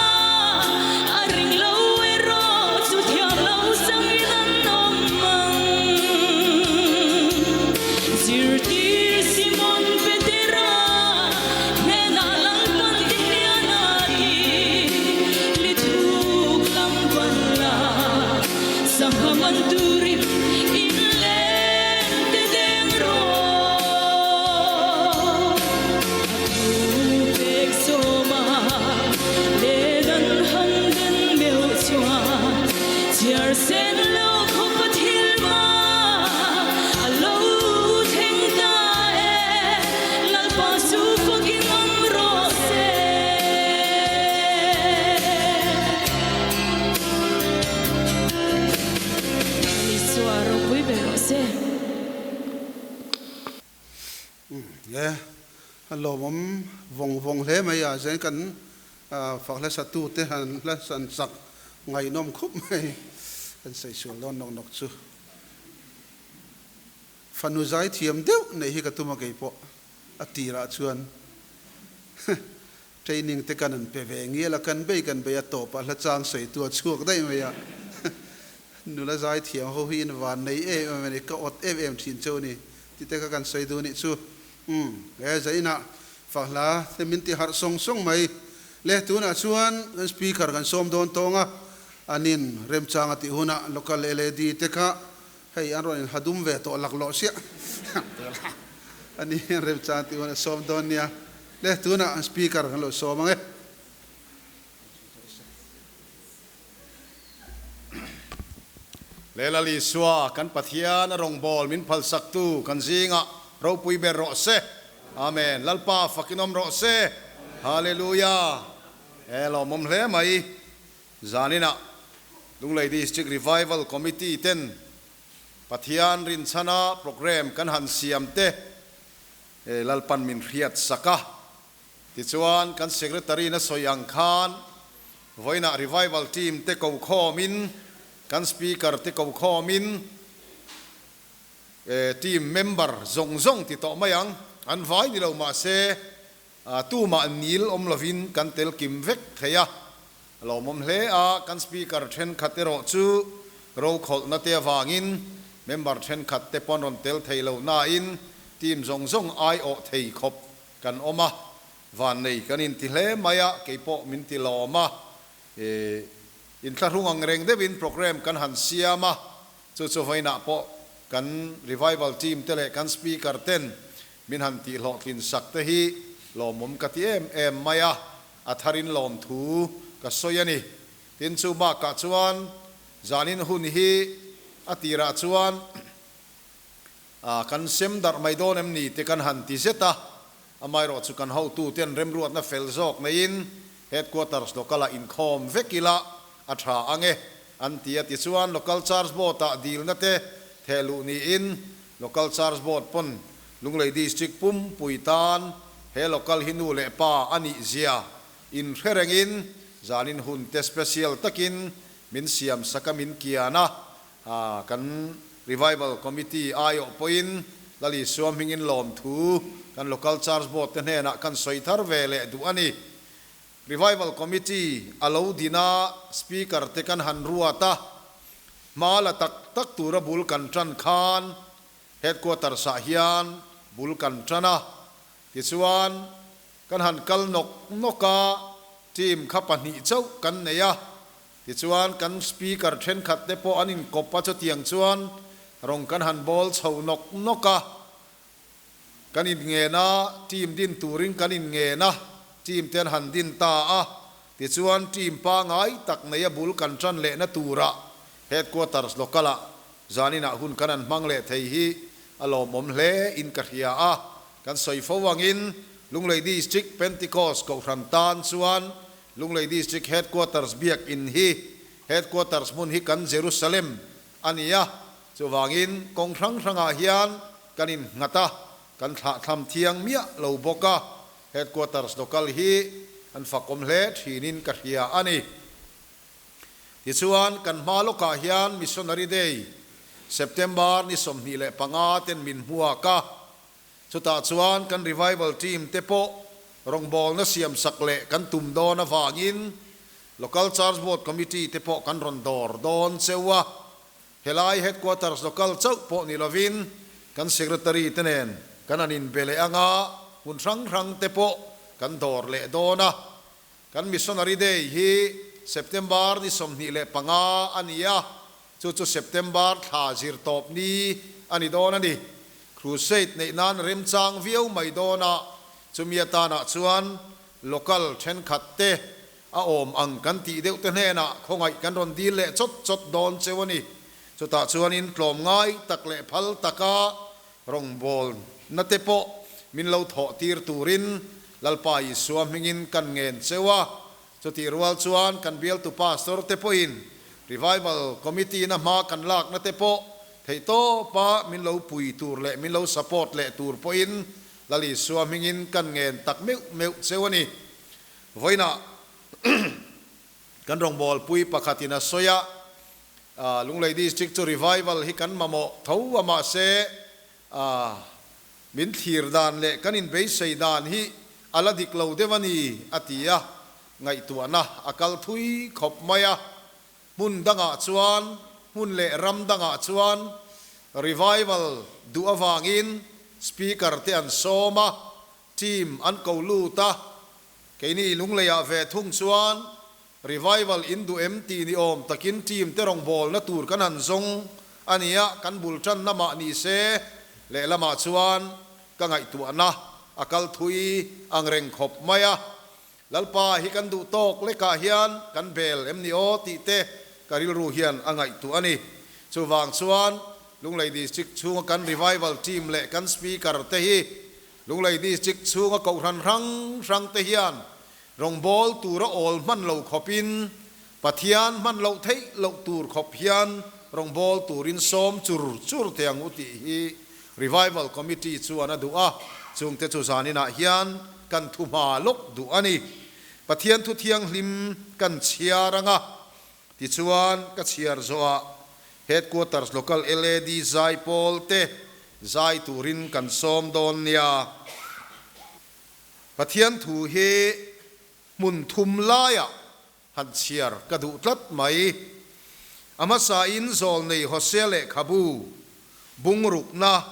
a ring lo erawh chu thiam lo changin an awm ang. Zirtir Simon Petera hnenah Lalpan ti hian a ti, Lithuk lam ban la, sangha man turin in len te deng rawh. A thu pek sawm a, let an han den meuh chuan chhiar sen lo khawp a thil mah a lo thleng ta e, Lalpa chu fakin awm rawh se. Isua ropui ber rawh se. E, a lawmawm vawng vawng hle mai a, zain kan fak hla satu te han hla san sak ngaihnawm khup mai, kan sawi sual dawn nawk nawk chu. Fanu zai thiam deuh neih hi ka tum a keipawh a tirah chuan training te kan an pe ve ngial a, kan bei kan bei a tawpah hla chang sawitu a chhuak daih mai a, nula zai thiam ho hi in van nei em em a ni, ka awt em em thin cheu a ni tih te kha kan sawi duh nih chu. Umm he zainah fak hla te min ti harh sawng sawng mai le, tunah chuan kan speaker kan sawm dawn tawng a, anin remchang a tih hunah local LAD te kha Hei an rawn inha dum ve tawh laklawh siah a ni hian remchang tih hun a sawm dawn nia. Le tunah an speaker kan lo sawm ang e. Le Lal Isua kan Pathian a rawngbâwl min phalsaktu kan zingah ropui ber rawh se. Amen. Lalpa fakin awm rawh se. Hallelujah. He lawmawm hle mai. Zaninah Lunglei District Revival Committee ten Pathian rinchhana programme kan han siam te Lalpan min hriat sak a. Tichuan kan Secretary na sawi ang khan vawiinah Revival Team te ko khawmin kan Speaker te ko khawmin team member zawng zawng ti tawh mai ang, an vai ni lo mahse Tumah nil awm lovin kan tel kim vek thei a, a lawmawm hle a, kan Speaker thenkhat erawh chu rokhawlhna te avangin member thenkhat te pawn rawn tel thei lo nain team zawng zawng aiawh thei khawp kan awm a, vannei kan inti hle mai a, keipawh min ti lawm a, inthlahrung ang reng deuhin programme kan han siam a, chu chu vawiinah pawh kan revival team te leh kan Speaker ten Min han tih hlawhtlin sak te hi lawmawm ka ti em em mai a, a tharin lawmthu ka sawi a ni. Tin, chu bakah chuan zanin hun hi a tirah chuan kan sem darh mai dawn em ni te kan han ti zet a, amaherawh chu kan hotuten remruatna fel zawk neiin Headquarters local-ah inkhawm vek ila a tha ang e an ti a. Tichuan Local Church Board-ah dilna te thehluh niin Local Church Board pawn Lunglei District pumpui tan he local hi nu leh pa a nih zia in hre rengin zanin hun te special takin min siam sak a min kian a, kan Revival Committee aiawh pawhin Lal Isua hmingin lawmthu kan Local Church Board te hnenah kan sawi thar ve leh duh a ni. Revival Committee a lo din a, Speaker te kan han ruat a, hma la tak tak tura bul kan tan khan Headquarters ah hian bul kan tan a, tichuan kan han kal nawk nawk a, team kha pahnih chauh kan nei a, tichuan kan Speaker thenkhat te pawh an inkawp a, chutiang chuan rawng kan han bawl chho nawk nawk a. Kan inngen a, team din turin kan inngen a, team te an han din ta a, tichuan team pangai tak neia bul kan tan lehna turah Headquarters local-ah zaninah hun kan han hmang leh thei hi a lawmawm hle in ka hria a, kan sawi fo angin Lunglei District Pentecost Kohhran tan chuan Lunglei District Headquarters biakinn hi Headquarters hmun hi kan Jerusalem a ni a, chuvangin kawng hrang hrangah hian kan innghat a, kan thlahthlam thiang miah lo bawk a, Headquarters local hi an fakawm hle thinin ka hria a ni. Tichuan, kan hma lawkah hian Missionary Day, September ni 25 ten min hmuak a, chutah chuan kan Revival Team te pawh Rawngbawlna siam sak leh kan tum dawn avangin Local Church Board Committee te pawh kan rawn dawr dawn cheu a. Helai Headquarters Local chauh pawh ni lovin kan Secretary te nen kan han inbe leh anga hmun hrang hrang te pawh kan dawr leh dawn a. Kan Missionary Day hi September ni 25 a ni a, chu chu September thla zir tawp ni a ni dawn a ni. Crusade neih nan remchang viau mai dawn a, chumi atanah chuan local thenkhat te a awm ang kan tih deuh te hnenah khawngaih kan rawn dil leh chawt chawt dawn cheu a ni. Chutah chuanin tlawmngai tak leh phal taka rawngbawlna te pawh min lo thawh tir turin Lalpa Isua hmingin kan ngen cheu a. Chutih rual chuan kan bialtu pastor te pawhin Revival Committee na hma kan lakna te pawh theihtawpa min lo pui tur leh min lo support leh tur pawhin Lal Isua hmingin kan ngen tak meuh meuh cheu a ni. Vawiinah kan rawngbawlpui pakhatin a sawi a, Lunglei District chu Revival hi kan mamawh tho a mahse min thlir dan leh kan inbeisei dan hi a la dik lo deuh a ni a ti a, ngaihtuahna a kal thui khawp mai a. Hmun dangah chuan, hmun leh ram dangah chuan Revival duh avangin Speaker te an sawm a, team an ko lut a, keini Lungleiah ve thung chuan Revival in duh em tih ni awm takin team te rawngbawlna tur kan han zawng a nia, kan bul tanna mah ni se, lehlamah chuan ka ngaihtuahna a kal thui ang reng khawp mai a. Lalpa hi kan duh tawk lekah hian kan bel em ni aw tih te ka rilru hian a ngaihtuah a ni. Chuvang chuan Lunglei District chhunga kan Revival Team leh kan Speaker te hi Lunglei District chhunga kohhran hrang hrang te hian rawngbâwl tura awl hman lo khawpin Pathian hman loh theih loh tur khawp hian rawngbâwl turin sawm chur chur thei ang u tih hi Revival Committee chuan a duh a, chungte chu zaninah hian kan thu hma lawk duh a ni. Pathian thu thianghlim kan chhiar ang a, tichuan ka chhiar zawhah Headquarters Local LAD zai pawl te zai turin kan sawm dawn nia. Pathian thu hi hmun thum laiah han chhiar ka duh tlat mai. A hmasain Zawlnei Hosea lehkhabu bungrukna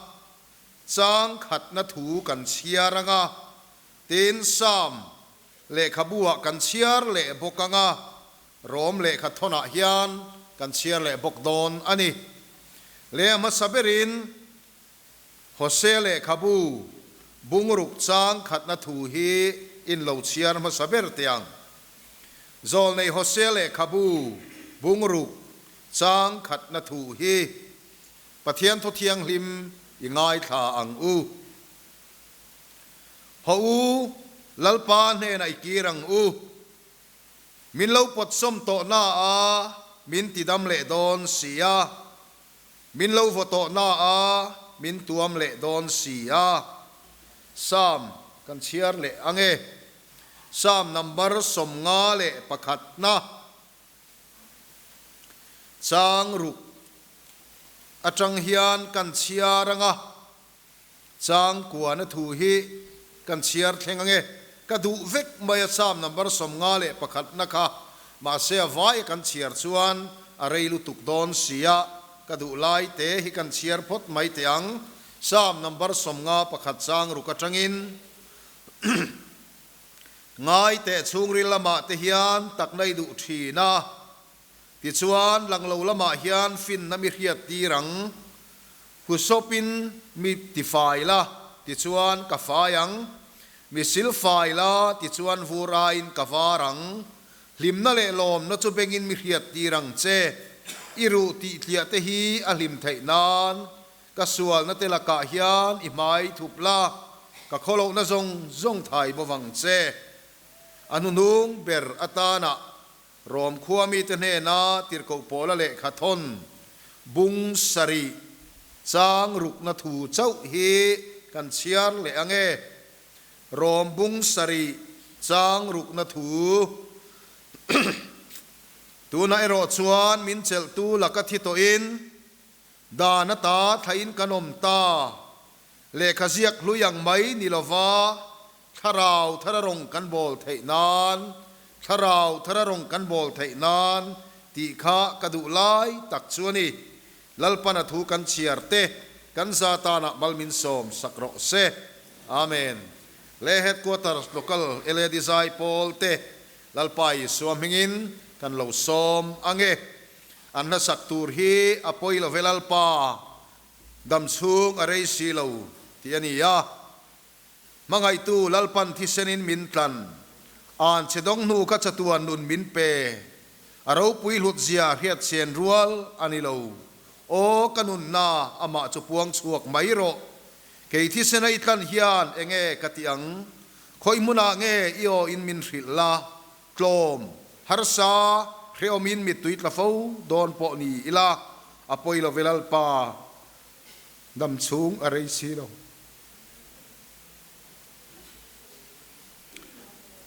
chang khatna thu kan chhiar ang a, tin Sam lehkhabu-ah kan chhiar leh bawk ang a, Rom lehkha thawnah hian kan chhiar leh bawk dawn a ni. Leh a hmasa berin Hosea lehkhabu bungruk chang khatna thu hi in lo chhiar hmasa ber teh ang. Zawlnei Hosea lehkhabu bungruk chang khatna thu hi Pathian Thaw Thianghlim i ngaithla ang u. Haw u, Lalpa hnenah i kir ang u. Min lo pawtsawm tawh na a, min tidam leh dawn si a. Min lo vaw tawh na a, min tuam leh dawn si a. Psalm kan chhiar leh ang e. Psalm number 51 na. Chang ruk atang hian kan chhiar ang a, chang kuana thu hi kan chhiar thleng ang e. Ka duh vek mai a Psalm number 51 na kha, mahse a vai a kan chhiar chuan a rei lutuk dawn si a, ka duh lai te hi kan chhiar phawt mai teh ang. Psalm number 51 chang ruk atangin. Ngai teh chhungril lamah te hian takna i duh thin a, tichuan lang lo lamah hian finna mi hriat tir ang. Husawpin mi ti fai la, tichuan ka fai ang. Mi sil fai la, tichuan vur aiin ka var ang. Hlimna leh lawmna chu bengin mi hriat tir ang che. I ruh tih tliah te hi a hlim theih nan Ka sualna te lakah hian i hmai thup la, ka khawlohna zawng zawng thai bo vang che. A hnuhnung ber atana Rom khua mite hnena tirhkoh pawla lehkha thawn bung sarih chang rukna thu chauh hi kan chhiar leh ang e. Rom bung sarih chang rukna thu Tunah erawh chuan min chelhtu laka thi tawhin Dan ata thlain kan awm ta. Lehkha ziak hlui ang mai ni lova, Thlarau thara rawng kan bawl theih nan, Thlarau thara rawng kan bawl theih nan tih kha ka duh lai tak chu a ni. Lalpan a thu kan chhiar te kan za tanah mal min sawm sak rawh se. Amen. Le Headquarters Local LAD zai pawl te Lalpa Isua hmingin kan lo sawm ange. An hlasak tur hi a pawi lo ve Lalpa dam chhung a rei si lo tih a ni a. Hmangaihtu Lalpan thisenin min tlan, an che dawng hnu ka chatuan nun min pe. A ropui hlut zia hriat chen rual a ni lo. Aw ka nunna amah chu puang chhuak mai rawh. Kei thisena i tlan hian enge ka ti ang? Khawi hmunah nge i aw in min hrilh la? Tlawm, harsa, hrehawmin mittui tla fo dawn pawh ni ila, a pawi lo ve Lalpa, dam chhung a rei si lo.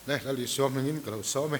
Le Lal Isua hmingin ka lo sawm e.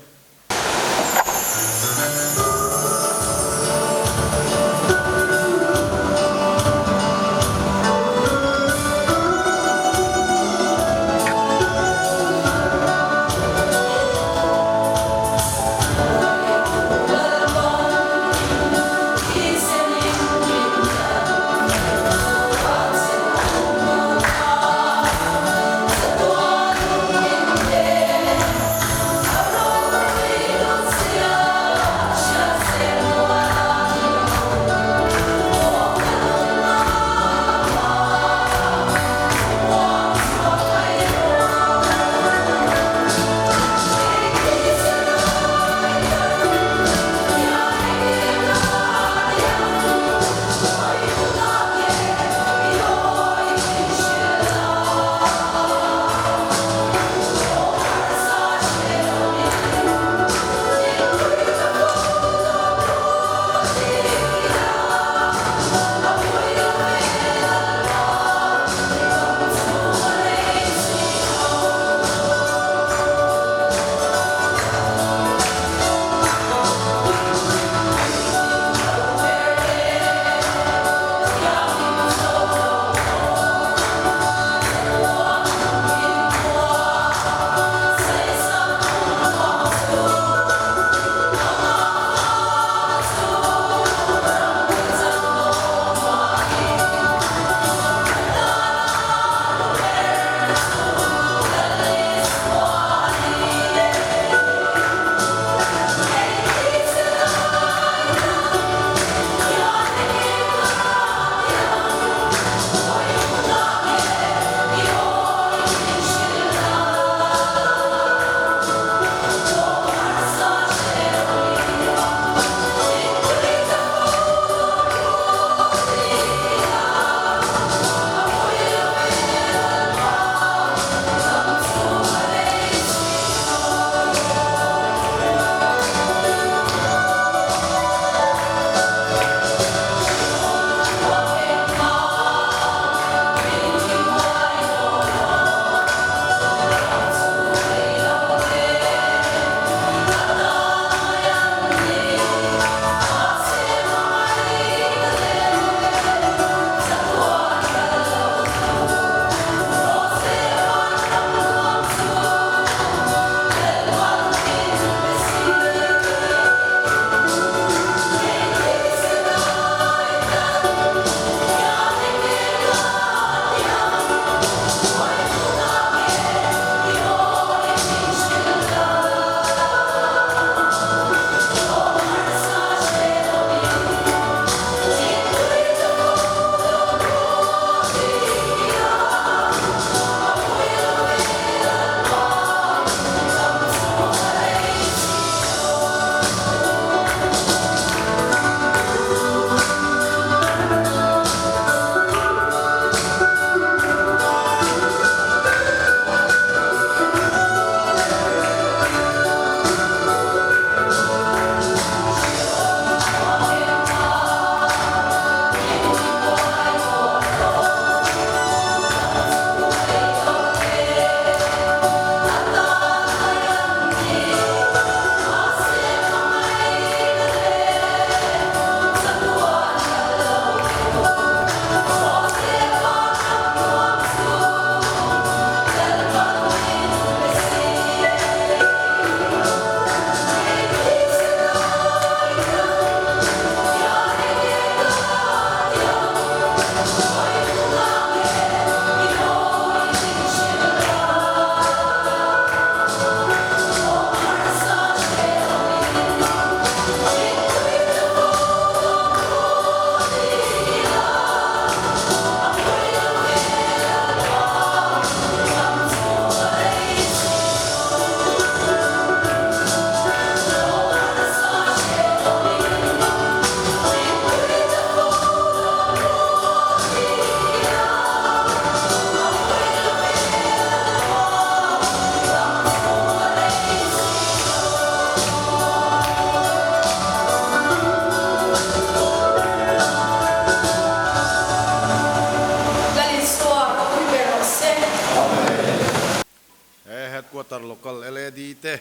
Headquarter Local LAD te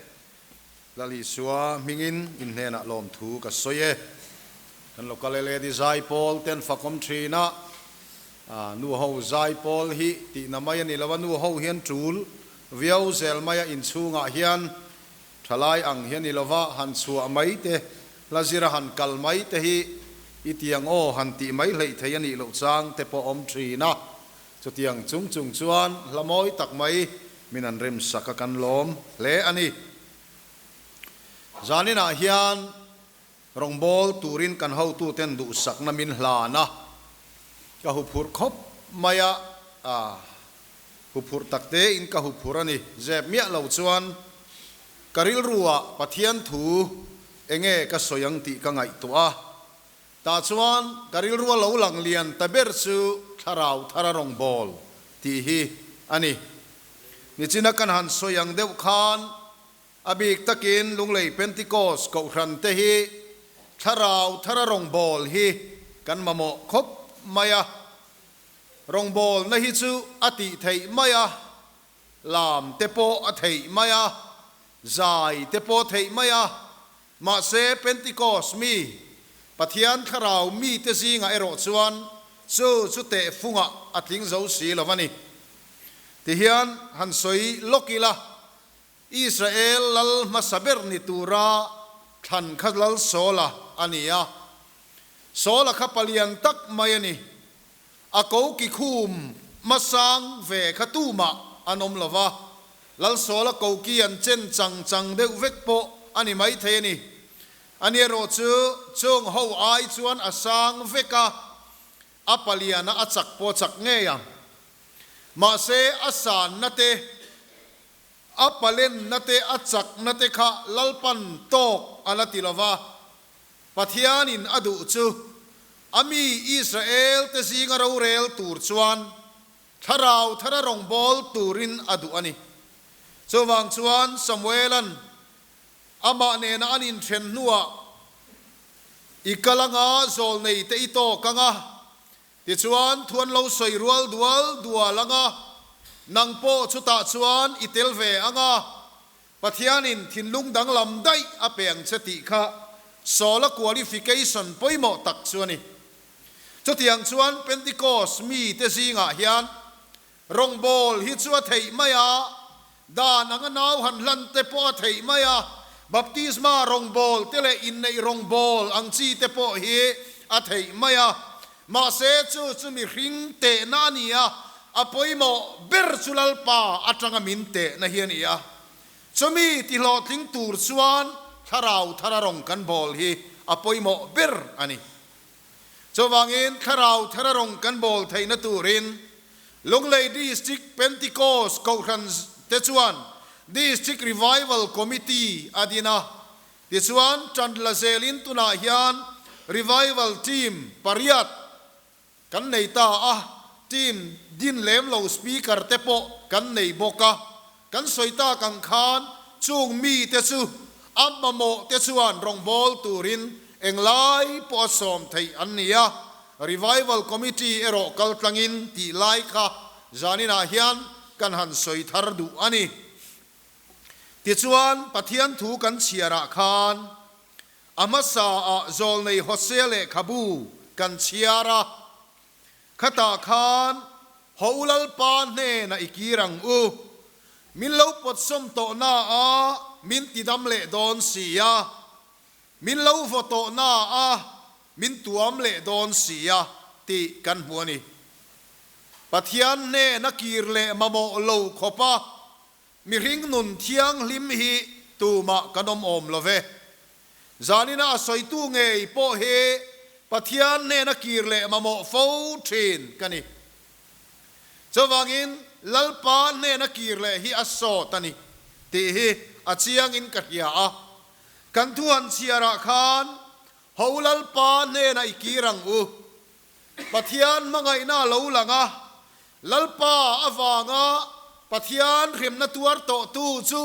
Lal Isua hmingin in hnenah lawmthu ka sawi e. Kan Local LAD zaipawl te an fakawm thin a, nu ho zaipawl hi tihna mai a ni lo a, nu ho hian tul viau zel mai a, inchhungah hian thalai ang hi a ni lo va, han chhuah mai te, hla zira han kal mai te hi i tiang aw han tih mai hleih thei a nih loh chang te pawh awm thin a. Chutiang chung chung chuan hla mawi tak mai min an remsak a kan lawm hle a ni. Zaninah hian rawngbâwl turin kan hotuten duhsakna min hlan a, ka huphurh khawp mai a, huphurh tak tein ka huphurh a ni. Zep miah lo chuan ka rilruah Pathian thu enge ka sawi ang tih ka ngaihtuah a. Tah chuan ka rilrua lo lang lian ta ber chu thlarau thara rawngbâwl tih hi a ni. Nichina kan han sawi ang deuh khan a bik takin Lunglei Pentecost Kohhran te hi thlarau thara rawngbâwl hi kan mamawh khawp mai a. Rawngbâwlna hi chu a tih theih mai a, lam te pawh a theih mai a, zai te pawh a theih mai a, Mahse, Pentecost mi, Pathian thlarau mite zingah erawh chuan chu chu tehfungah a tling zo si lo a ni. Tihian han sawi lawk ila, Israel lal hmasa ber ni tura thlan kha Lal Saula a ni a. Saula kha palian tak mai a ni. A ko ki khum hmasang ve kha tumah an awm lo va, Lalsawla ko ki an chen chang chang deuh vek pawh a ni maithei a ni. Ani erawh chu chung ho ai chuan a sang vek a, a paliana a chak pawh a chak ngei ang. Mahse a sanna te, a palenna te, a chakna te kha Lalpan tawk a la ti lo va, Pathianin a duh chu a mi Israel te zinga rorel tur chuan thlarau thara rawngbâwl turin a duh a ni. Chuvang chuan Samuela'n amah nena an inthen hnuah, I kal anga zawl nei te i tawk anga, tichuan thu an lo sawi rual dual dual anga, nang pawh chutah chuan i tel ve anga, Pathianin thinlung danglam daih a pe ang che tih kha Saula qualification pawimawh tak chu a ni. Chutiang chuan Pentecost mite zingah hian rawngbâwl hi chu a theih mai a, dan anga nau han hlan te pawh a theih mai a, baptisma rawngbâwl te leh inneih rawngbâwl ang chi te pawh hi a theih mai a. Mahse chu chu mihring tehna a ni a, a pawimawh ber chu Lalpa atanga min tehna hi a ni a. Chumi tihlawhtling tur chuan thlarau thara rawng kan bawl hi a pawimawh ber a ni. Chuvangin thlarau thara rawng kan bawl theihna turin Lunglei District Pentecost Kohhran te chuan District Revival Committee a din a, Tichuan, Chandla zelin tunah hian Revival Team pariat kan nei ta a, team din lem lo speaker te pawh kan nei bawk a. Kan sawi tak ang khan chung mite chu a mamawh te chuan rawngbâwl turin englai pawh a sawm theih an ni a, Revival Committee erawh kal tlangin tih lai kha zaninah hian kan han sawi thar duh a ni. Tichuan, Pathian thu kan chhiarah khan a hmasaah Zawlnei Hosea lehkhabu kan chhiar a, khatah khan Ho Lalpa hnenah i kir ang u, min lo pawtsawm tawh naah min tidam leh dawn si a, min lo vaw tawh naah min tuam leh dawn si a tih kan hmu a ni. Pathian hnena kir leh mamawh lo khawpa Mihring nun thianghlim hi tumah kan awm awm lo ve. Zanina a sawitu ngei pawh hi Pathian hnena kir leh mamawh fo thin ka ni. Chuvangin Lalpa hnena kir leh hi a sawt a ni tih hi a chiangin ka hria a. Kan thu han chhiarah khan Ho Lalpa hnena i kir ang u. Pathian hmangaihna a lo lang a, Lalpa avanga Pathian hremna tuar tawhtu chu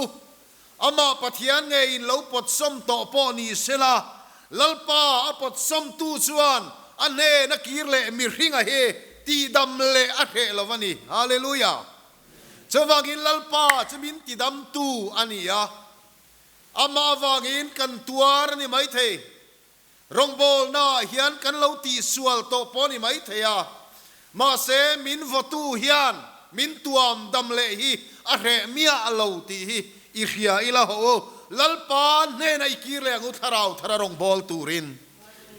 amah Pathian ngeiin lo pawtsawm tawh pawh ni sela, Lalpa a pawtsawmtu chuan a hnena kir leh mihringa hi tihdam leh a hreh lo a ni. Hallelujah! Chuvangin Lalpa chu min tidamtu a ni a, amah avangin kan tuar a ni maithei. Rawngbawlnaah hian kan lo tihsual tawh pawh a ni maithei a, mahse min vawtu hian min tuam dam leh hi a hreh miah lo tih hi i hria ila haw u. Lalpa hnena i kir leh ang u thlarau thara rawngbâwl turin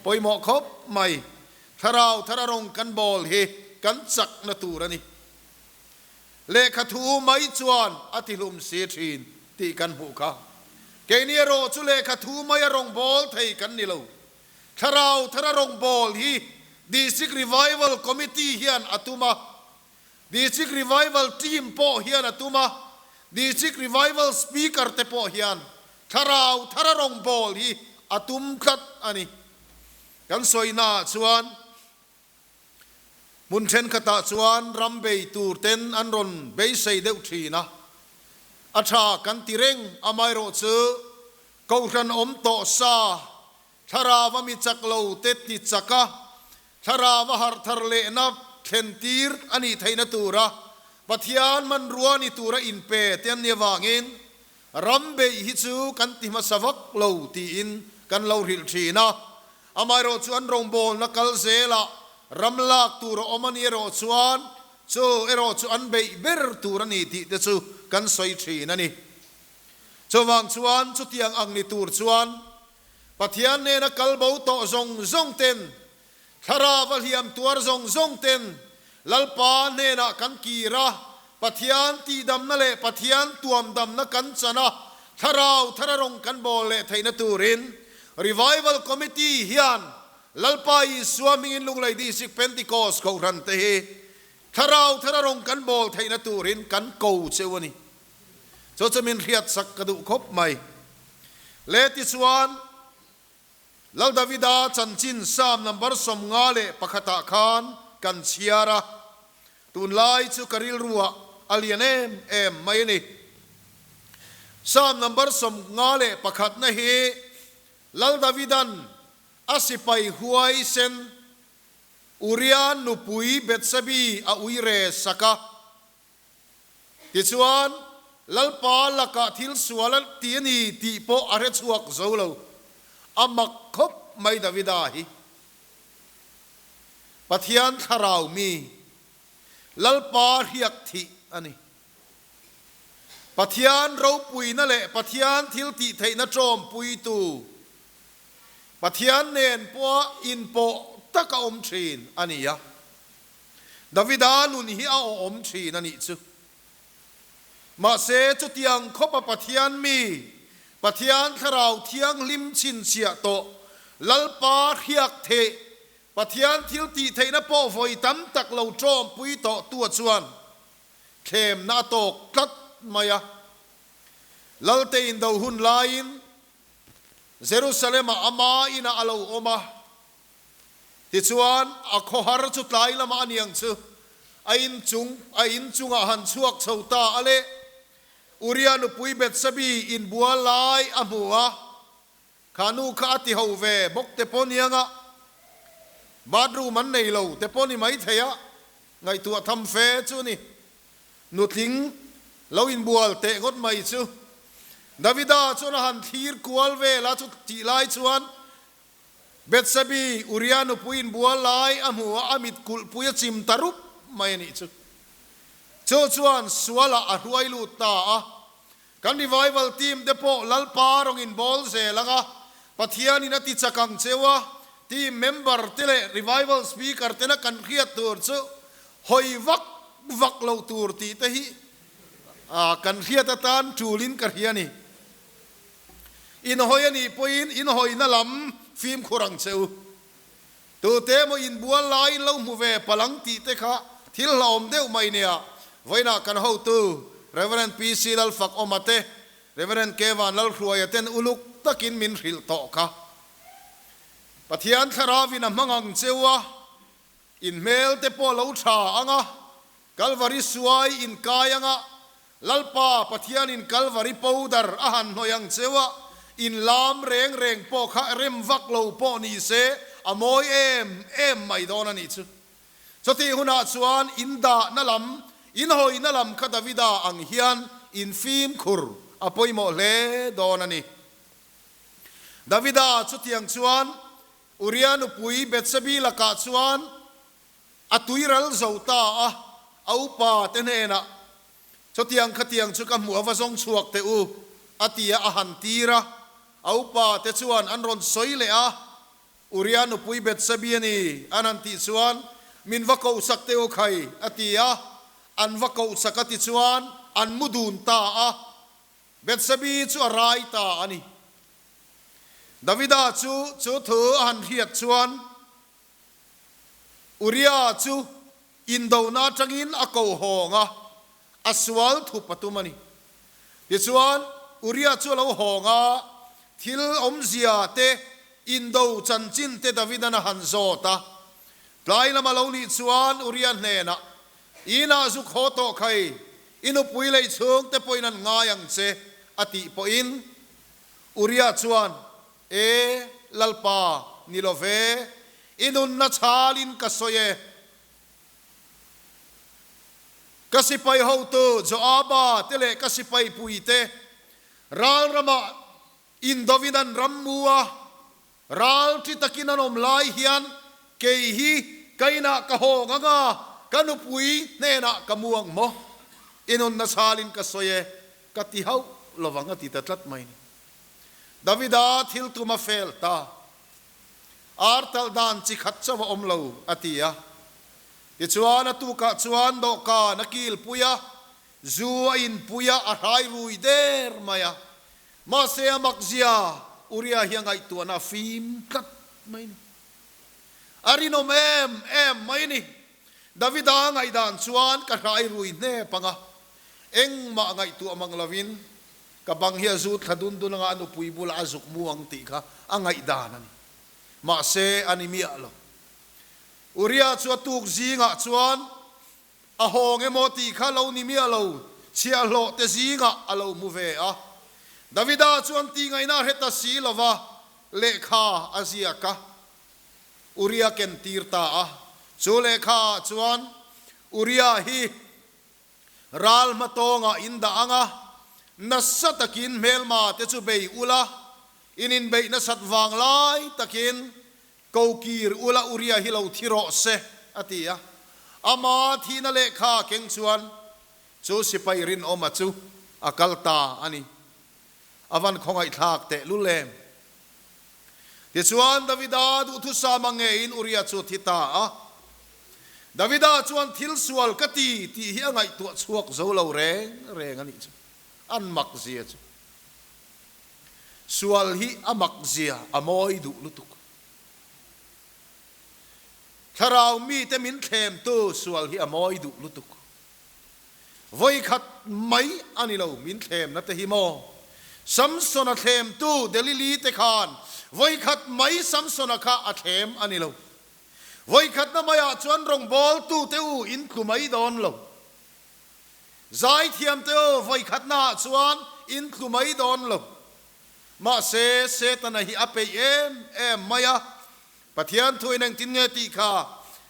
pawimawh khawp mai. Thlarau thara rawng kan bâwl hi kan chakna tur a ni. Lehkha thu mai chuan a tihlum si thin tih kan hmuh kha. Keini erawh chu lehkha thu maia rawngbâwl thei kan ni lo. Thlarau thara rawngbâwl hi District Revival Committee hian a tum a, District Revival Team pawh hian a tum a, District Revival Speaker te pawh hian thlarau thara rawngbâwl hi a tum tlat a ni. Kan sawinaah chuan Hmun thenkhatah chuan ram bei tur ten an rawn beisei deuh thin a, a tha kan ti reng amaherawh chu Kohhran awm tawh sa thlarau a mi chak lo te ti chak a, thlarau a harh thar lehna thlen tir a nih theihna tura Pathian hmanrua ni tura inpe te an nih avangin Ram beih hi chu kan ti hmasa vak lo tiin kan lo hrilh thin a, amaherawh chu an rawngbawlna kal zelah ram lak tur a awm a ni erawh chuan chu erawh chu an beih ber tur a ni tih te chu kan sawi thin a ni. Chuvang chuan chutiang ang ni tur chuan Pathian nena kal bo tawh zawng zawng ten, Thlarau a hliam tuar zawng zawng ten Lalpa hnenah kan kir a, Pathian tihdamna leh Pathian tuamdamna kan chan a, Thlarau thara rawng kan bawl leh theihna turin Revival Committee hian Lalpa Isua hmingin Lunglei District Pentecost Kohhran te hi Thlarau thara rawng kan bawl theihna turin kan ko cheu a ni. Chu chu min hriatsak ka duh khawp mai. Le tichuan. Lal Davida chanchin Psalm number 51 ah khan kan chhiar a, tunlai chu ka rilruah a lian em em mai a ni. Psalm number 51 na hi Lal Davidan a sipai huaisen Uria nupui Bethsebi a uire sak a. Tichuan, Lalpa lakah thil sual a ti a ni tih pawh a hre chhuak zo lo. A mak khawp mai Davida hi. Pathian thlarau mi, Lalpa hriak thih a ni. Pathian ropuina leh Pathian thil tih theihna ṭawmpuitu, Pathian nen pawha inpawh taka awm ṭhin a ni a. Davida nun hi a awm thin a nih chu. Mahse, chutiang khawpa Pathian mi, Pathian Thlarau Thianghlim chhinchhiah tawh, Lalpa hriak theih, Pathian thil tih theihna pawh vawi tam tak lo tawmpui tawh tua chuan thlemna a tawk tlat mai a. Lalte indo hun laiin Jerusalem-ah ama inah a lo awm a. Tichuan, a khawhar chu tlai lamah a niang chu a inchung a inchungah han chhuak chho ta a le. Uria nupui Bethsabi inbual lai a hmu a, kha nu kha a ti ho ve bawk te pawh nianga bathroom an nei lo te pawh ni maithei a, ngaihtuah tham fe chu ni. Nutling lo inbual teh ngawt mai chu. Davida chuan a han thlir kual vel a, chu tih lai chuan Bethsebi, Uria nupui inbual lai a hmu a, a mit kulhpui a chim ta rup mai a nih chu. Chu chuan sualah a hruai lut ta a. Kan revival team te pawh Lalpa rawng inbawl zel ang a, Pathianin a ti chak ang cheu a, team member te leh revival speaker tena kan hriat tur chu hawi vak vak lo tur tih te hi kan hriat atan tulin ka hria a ni. Inhawi a nih pawhin inhawina lam fimkhur ang che u. Tute emaw inbual laiin lo hmu ve palang tih te kha thil hlauhawm deuh mai nia. Vawiinah kan hotu Rev. PC Lalfakawma te, Rev. Kevan Lalhruaia ten uluk takin min hrilh tawh kha. Pathian Thlarauin a hmang ang che u a, in hmel te pawh lo tha ang a, Kalvari suai inkai anga Lalpa Pathianin Kalvari powder a han hnawih ang cheu a, in lam reng reng pawh kha rem vak lo pawh ni se a mawi em em mai dawn a nih chu. Chutih hunah chuan in dahna lam, In hawina lam kha Davida ang hian in fimkhur a pawimawh hle dawn a ni. Davida chutiang chuan Uria nupui Bethsebi lakah chuan a tuiral zo ta a, a upa te hnenah, Chutiang khatiang chu ka hmuh a va zawng chhuak teh u, a ti a, a han tir a. A upa te chuan an rawn sawi leh a, Uria nupui Bethsebi a ni, an han tih chuan, Min va kohsak teh u khai, a ti a. An va kohsak a ti chuan an mu dun ta a, Bethsebi chu a rai ta a ni. Davida chu chu thu a han hriat chuan Uria chu indona atangin a ko hawng a, a sual thup a tum a ni. Tichuan, Uria chu a lo hawng a, thil awmzia te, indo chanchin te Davidan a han zawt a. Tlai lama lo nih chuan Uria hnenah, Inah zuk haw tawh khai, i nupui lei chhungte pawhin an ngai ang che, a tih pawhin Uria chuan, E, Lalpa, ni lo ve, i nunna chhalin ka sawi e. Ka sipai hotu Joaba te leh ka sipai puite ral ramah indovin an ram mu a, ral ṭi takin an awm lai hian kei hi ka inah ka hawng ang a, ka nupui hnenah ka mu ang maw? I nunna chhalin ka sawi e, ka ti hauh lovang a ti ta tlat mai ni. Davida thil tum a fel ta. Ar talh dan chi khat chauh a awm lo, a ti a. Tichuan a tukah chuan dawhkan a kil pui a, zu a in pui a, a hrai rui der mai a. Mahse a makzia Uria hi a ngaihtuahna a fim tlat mai ni. A rinawm em em mai ni. Davida ngaihdan chuan ka hrai rui hnep ang a, engmah ngaihtuah mang lovin Ka bang hi a zut thla dun dun anga a nupui bulah a zuk mu ang tih kha a ngaihdan a ni. Mahse, a ni miah lo. Uria chu a tuk zingah chuan a hawng emaw tih kha lo ni miah lo, chhiahhlawh te zingah a lo hmu ve a. Davida chuan tih ngaihna a hre ta si lo va, lehkha a ziak a. Uria ken tir ta a. Chu lehkhaah chuan Uria hi Ral hmatawngah in dah ang a, nasa takin hmelma te chu bei ula, in inbeih nasat vang lai takin ko kir ula Uria hi lo thi rawh se, a ti a. Ama thihna lehkha keng chuan chu sipai rinawma chu a kal ta a ni. A van khawngaihthlak tehlul em! Tichuan, Davida duhthusam ang ngeiin Uria chu a thi ta a. Davida chuan thil sual ka ti tih hi a ngaihtuah chhuak zo lo reng reng a nih chu. An mak zia chu. Sual hi a mak zia a mawi duh lutuk. Thlarau mite min thlemtu sual hi a mawi duh lutuk. Vawikhat mai a ni lo min thlemna te hi maw? Samsona thlemtu Delili te khan vawikhat mai Samsona kha a thlem a ni lo. Vawikhatna maiah chuan rawngbawltu te u in tlu mai dawn lo. Zaithiam te u vawikhatnaah chuan in tlu mai dawn lo. Mahse, Setana hi a peih em em mai a, Pathian thuin engtin nge tih kha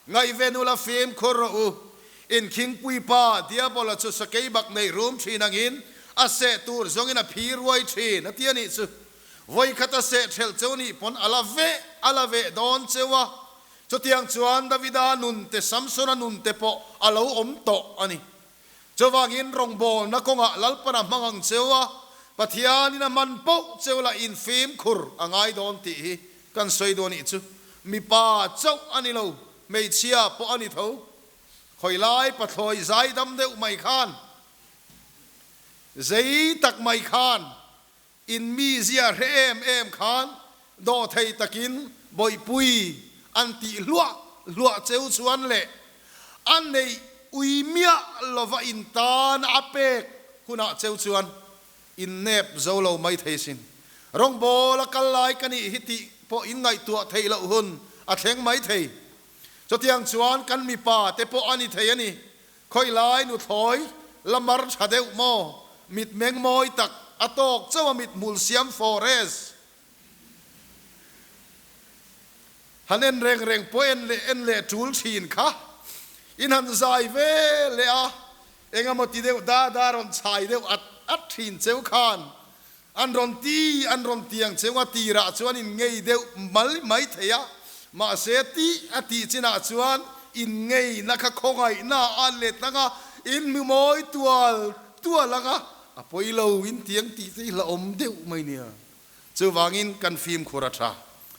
ngaihven ula fimkhur rawh u. Inkhingpui pa Diabola chu sakei bak nei rum thin angin a seh tur zawngin a phi ruai thin a ti a nih chu. Vawikhat a seh thelh cheu nih pawn a la veh a la veh dawn cheu a. Chutiang chuan Davida nun te Samsona nun te pawh a lo awm tawh a ni. Chuvangin rawngbawlna kawngah Lalpan a hmang ang cheu a, Pathianin a hman poh cheu lah in fimkhur a ngai dawn tih hi kan sawi duh a nih chu. Mipa chauh a ni lo, hmeichhia pawh a ni tho. Khawilai pathlawi zaidam deuh mai khan, zei tak mai khan, in mizia hre em em khan dawhthei takin bawihpui an tih hluah hluah cheu chuan leh a neih ui miah lova in tan a pek hunah cheu chuan in nep zo lo mai thei sin. Rawngbâwl a kal lai ka nih hi tih pawh in ngaihtuah theih loh hun a thleng mai thei. Chutiang chuan kan mipa te pawh a ni thei a ni. Khawilai nuthlawi la mar tha deuh maw? Mitmeng mawi tak a tawk chauh a mithmul siam forest. Han en reng reng pawh en leh en leh tul thin kha in han zai ve leh a. Engemaw ti deuh da da rawn chhai deuh at at thin cheu khan an rawn ti an rawn ti ang cheu a tirah chuan in ngei deuh mal mai thei a, mahse tih a tih chinah chuan in ngeina kha khawngaihna a let ang a, in hmu mawi tual tual ang a, a pawi lo in ti ang tih te hi hlauhawm deuh mai nia. Chuvangin kan fimkhur a tha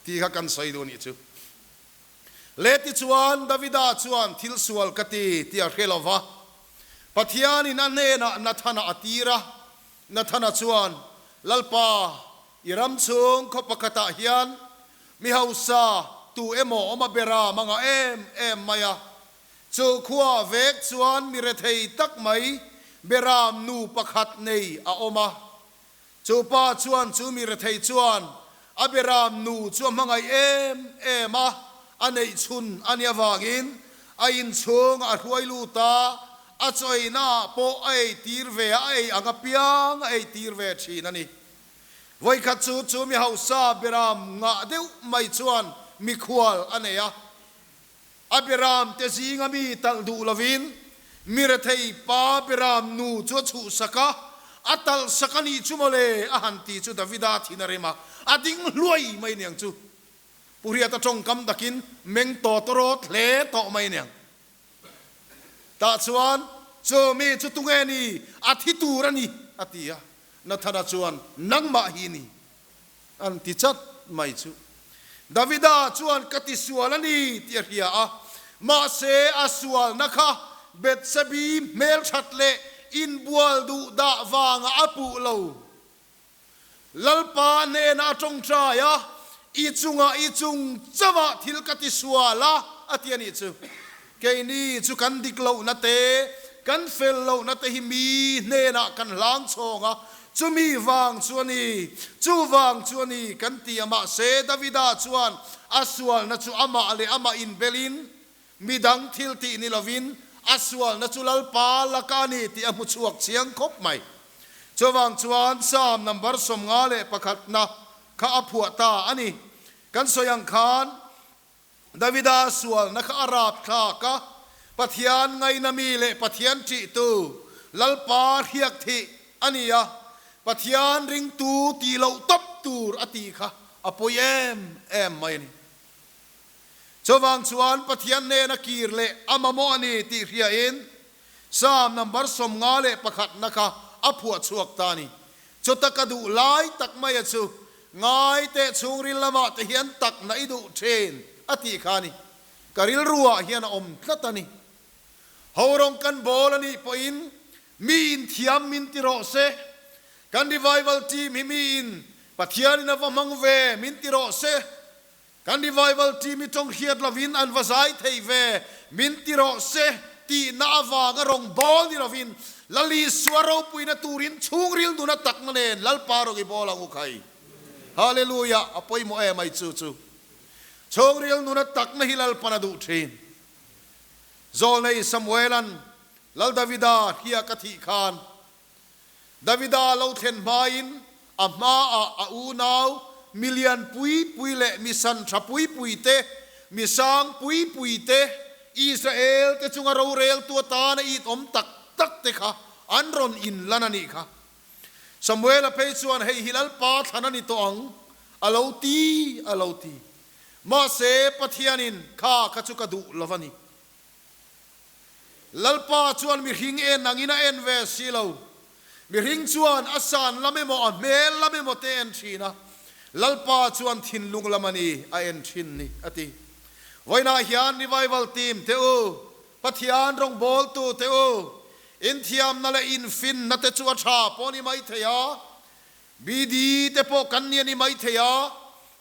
tih kha kan sawi duh nih chu. Le tichuan Davida chuan thil sual ka ti tih a hre lo va, Pathianin a hnenah Nathana a tir a. Nathana chuan, Lalpa, i ram chhung khaw pakhatah hian mi hausa tu emaw awm a bera manga em em mai a. Chu khua vek chuan mi rethei tak mai beram nu pakhat nei a awm a. Chu pa chuan chu mi rethei chuan a beram nu chu a hmangaih em em a, a neih chhun a nih avangin a inchhung a hruai lut a, a chawiina ah pawh a ei tir ve a, a ei ang apiang a ei tir ve thin a ni. Vawikhat chu chu mi hausa beram ngah deuh mai chuan mikhual a nei a, a beram te zinga mi talh duh lovin mi rethei pa beram nu chu a chhuhsak a, a talhsak a nih chu mawle a han ti chu Davida thin a rem a, a ding hluai mai niang chu. Pu Hriata tawngkam takin meng tawt rawt hle tawh mai niang. Tah chuan chu mi chu tunge ni, a thi tur a ni a ti a, Nathana chuan nangmah hi ni An ti chat mai chu. Davida chuan ka ti sual a ni tih a hria a, mahse a sualna kha Bethsebi hmelthat leh inbual duh dah vangah a puh lo. Lalpa hnenah a tawngtai a, I chungah i chung chauhah thil ka ti sual a, a ti a nih chu. Keini chu kan dik lohna te, kan fel lohna te hi mi hnenah kan hlang chhawng a, chumi vang chu a ni, chu vang chu a ni kan ti a. Mahse, Davida chuan a sualna chu amah leh amah inbelin, midang thil tih ni lovin a sualna chu Lalpa laka a ni tih a hmu chhuak chiang khawp mai. Chuvang chuan Psalm number 51 na kha a phuah ta a ni. Kan sawi ang khan, Davida sualna kha a rap thlak a, Pathian ngaina mi leh Pathian ṭihtu, Lalpa hriak thih a ni a, Pathian ringtu tih loh tawp tur a tih kha a pawi em em mai a ni. Chuvang chuan Pathian hnena kir leh a mamawh a ni tih hriain Psalm number 51 na kha a phuah chhuak ta a ni. Chuta ka duh lai tak mai a chu, ngai teh chhungril lamah te hian tak na i duh thin a tih kha a ni. Ka rilruah hian a awm tlat a ni. Ho rawng kan bawl a nih pawhin mi in thiam min ti rawh se, kan revival team hi mi in Pathianin a va hmang ve min ti rawh se, Kan revival team hi tawng hriat lovin an va zai thei ve, min ti rawh se tihna avanga rawng bawl ni lovin Lal Isua ropuina turin chhungril nuna takna nen Lalpa rawng i bawl ang u khai. Hallelujah! A pawimawh em ai chu chu. Chhungril nuna takna hi Lalpan a duh thin. Zawlnei Samuelan Lal Davida hriak a thih khan Davida lo thlen hmain a hmaah a unau mi lian pui pui leh mi san tha pui pui te, mi sang pui pui te, Israel te chunga roreltu atana it awm tak tak te kha an rawn inlan a nih kha. Samuela phei chuan hei hi Lalpa thlan a ni tawh ang a lo ti a lo ti. Mahse Pathianin kha kha chu ka duh lo va ni. Lalpa chuan mihring en angin a en ve si lo. Mihring chuan a san lam emaw a hmel lam emaw te en thin a, Lalpa chuan thinlung lam a ni a en thin ni, a ti. Vawiinah hian Revival Team te u, Pathian rawngbawltu te u, inthiamna leh infinna te chu a tha pawh a ni maithei a, BD te pawh kan ni a ni maithei a,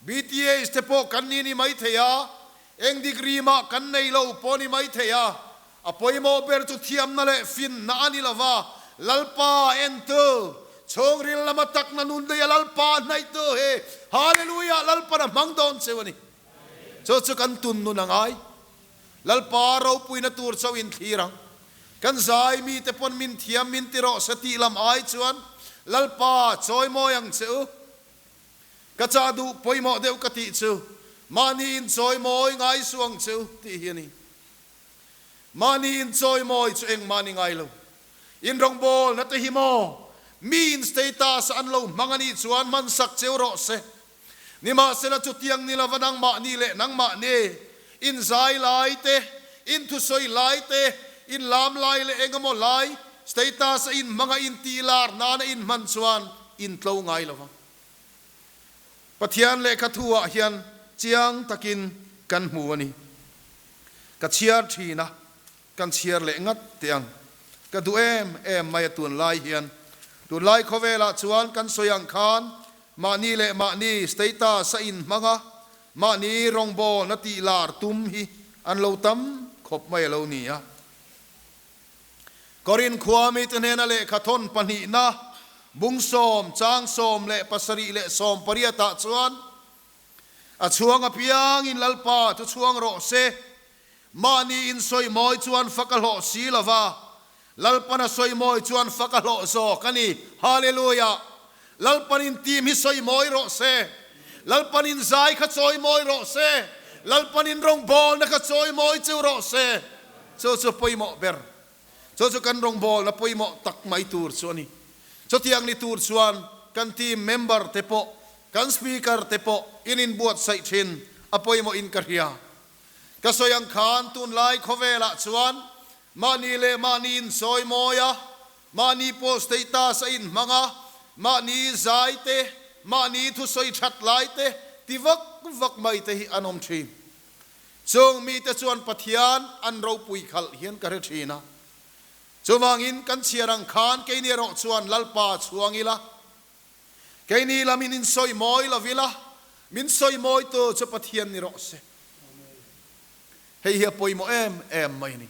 BTH te pawh kan ni a ni maithei a, eng degree mah kan nei lo pawh a ni maithei a, a pawimawh ber chu thiamna leh finna a ni lova, Lalpa entu, chhungril lama takna nun daih a Lalpa hnaihtu hi Hallelujah Lalpan a hmang dawn cheu a ni. Chu chu kan tun nun a ngai. Lalpa ropuina tur chauh in thlir ang. Kan zai mite pawn min thiam min ti rawh se tih lam ai chuan Lalpa chawi mawi ang che u. Ka chah duh pawimawh deuh ka tih chu mahni in chawi mawi ngai suh ang che u tih hi a ni. Mahni in chawi mawi chu engmah ni ngai lo. In rawngbawlna te hi maw miin status an lo hmang a nih chuan hmansak cheu rawh se. Nimahsela chutiang ni lova nangmahni leh nangmahni in zai lai te, in thusawi lai te, in lam lai leh engemaw lai status a in hmang a in tih lar nana in hman chuan in tlo ngai lova. Pathian lehkha thu ah hian chiang takin kan hmu a ni. Ka chhiar thin a, kan chhiar leh ngat teh ang. Ka duh em em mai a tunlai hian. Tunlai khawvelah chuan kan sawi ang khan mahni leh mahni status a inhmang a, mahni rawngbawlna tih lar tum hi an lo tam khawp mai a lo ni a. Korin khua mite hnena lehkha thawn pahnihna bung sawm, chang 17 leh 18 ah chuan, A chhuang apiangin Lalpa chu chhuang rawh se, mahni insawimawi chuan fak a hlawh si lo va, Lalpan a sawimawi chuan fak a hlawh zawk a ni. Hallelujah! Lalpan in team hi sawimawi rawh se. Lalpan in zai kha chawimawi rawh se. Lalpan in rawngbawlna kha chawimawi cheu rawh se. Chu chu pawimawh ber. Chu chu kan rawngbawlna pawimawh tak mai tur chu a ni. Chutiang ni tur chuan kan team member te pawh, kan speaker te pawh in inbuatsaih thin a pawimawh in ka hria. Ka sawi ang khan tunlai khawvelah chuan mahni leh mahni insawimawi a, Mahni pawh status a inhmang a, mahni zai te, mahni thusawi that lai te ti vak vak mai te hi an awm thin. Chung mite chuan Pathian an ropui khalh hian ka hre thin a. Chuvangin kan chhiar ang khan keini erawh chuan Lalpa chhuang ila, keini lamin insawi mawi lo ila, min sawi mawitu chu Pathian ni rawh se. Hei hi a pawimawh em em mai a ni.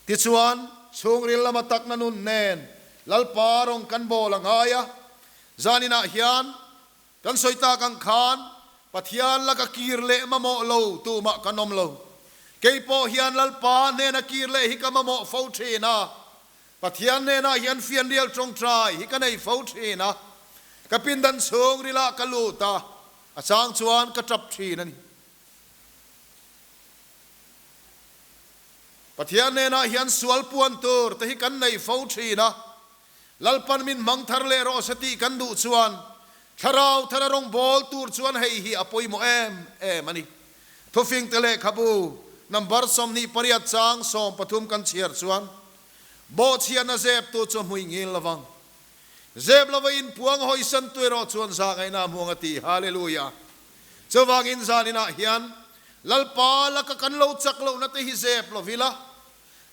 Tichuan, chhungril lama takna nun nen Lalpa rawng kan bawl a ngai a. Zaninah hian kan sawi tak ang khan Pathian laka kir leh mamawh lo tumah kan awm lo. Kei pawh hian Lalpa hnena kir leh hi ka mamawh fo thin a. Pathian hnenah hian fianrial tawngtai hi ka nei fo thin a. Ka pindan chhungrilah ka lut a, a chang chuan ka tap thin a ni. Pathian hnenah hian sual puan tur te hi kan nei fo thin a, Lalpan min hmang thar leh rawh se tih kan duh chuan thlarau thara rawngbawl tur chuan hei hi a pawimawh em em a ni. Thufingte lehkhabu number 28 chang 13 kan chhiar chuan, Bawhchhiatna zeptu chu hmui ngil lovang. Zep lova inpuang hawisan tu erawh chuan zahngaihna a hmuang a ti. Hallelujah! Chuvangin zaninah hian Lalpa laka kan lo chak lohna te hi zep lo ila,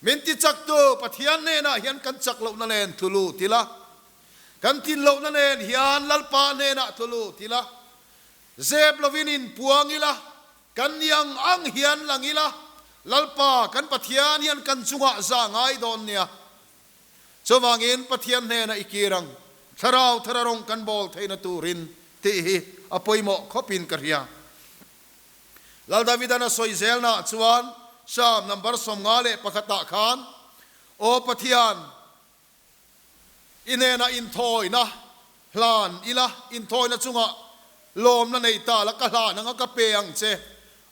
min ti chaktu Pathian hnenah hian kan chak lohna nen tlu lut ila, kan tlin lohna nen hian Lalpa hnenah tlu lut ila, zep lovin inpuang ila, kan ni ang ang hian lang ila, Lalpa kan Pathian hian kan chungah za ngai dawn nia. Chuvangin Pathian hnena i kir ang, thlarau thara rawng kan bawl theihna turin tih hi a pawimawh khawpin ka hria. Lal Davidan a sawi zelnaah chuan Psalm number 51 ah khan, Aw Pathian, i hnenah inthawina hlan ila, inthawina chungah lawmna nei ta la, ka hlan anga ka pe ang che.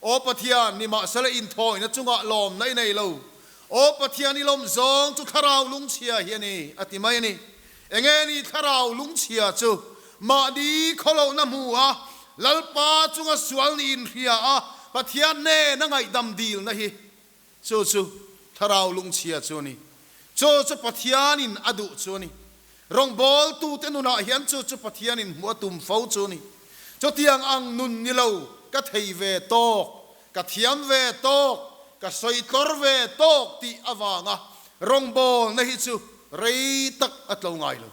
Aw Pathian, nimahsela inthawina chungah lawmna i nei lo. Aw Pathian, i lawm zawng chu thlarau lungchhia hi a ni, a ti mai a ni. Enge ni thlarau lungchhia chu? Mahni khawlohna hmu a, Lalpa chunga sual ni inhria a, Pathian hnena ngaihdam dilna hi chu chu thlarau lungchhia chu a ni. Chu chu Pathianin a duh chu a ni. Rawngbawltute nunah hian chu chu Pathianin hmuh a tum fo chu a ni. Chutiang ang nun ni lo, ka thei ve tawk, ka thiam ve tawk, ka sawi tlawr ve tawk tih avanga rawngbawlna hi chu rei tak a tlo ngai lo.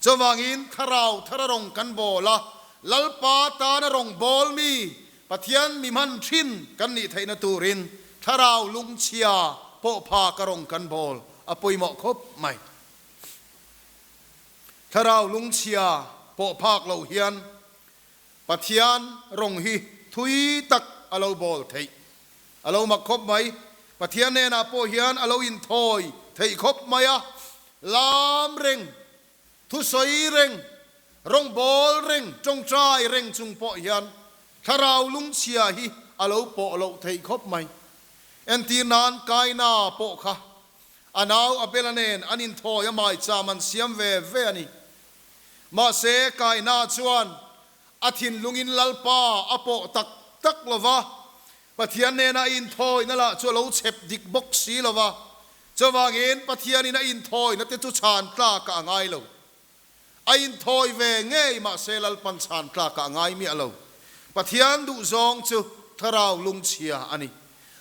Chuvangin thlarau thara rawng kan bawl a, Lalpa tana rawngbâwl mi, Pathian mi hman thin kan nih theihna turin thlarau lungchhia pawh phaka rawng kan bawl a pawimawh khawp mai. Thlarau lungchhia pawh phak lo hian Pathian rawng hi thui tak a lo bawl theih. A lo mak khawp mai. Pathian hnenah pawh hian a lo inthawi theih khawp mai a, lam reng, thusawi reng, rawngbawl reng, tawngtai reng chung pawh hian thlarau lungchhia hi a lo pawh loh theih khawp mai. Entir nan Kaina pawh kha. A nau Abela nen an inthawi a maicham an siam ve ve a ni. Mahse, Kaina chuan a thinlungin Lalpa a pawh tak tak lo va, Pathian nena a inthawina lah chu a lo chhep dik bawk si lo va, chuvangin Pathianin a inthawina te chu chhan tlakah a ngai lo. A inthawi ve ngei mahse Lalpan chhan tlakah a ngai miah lo. Pathian duhzawng chu thlarau lungchhia a ni.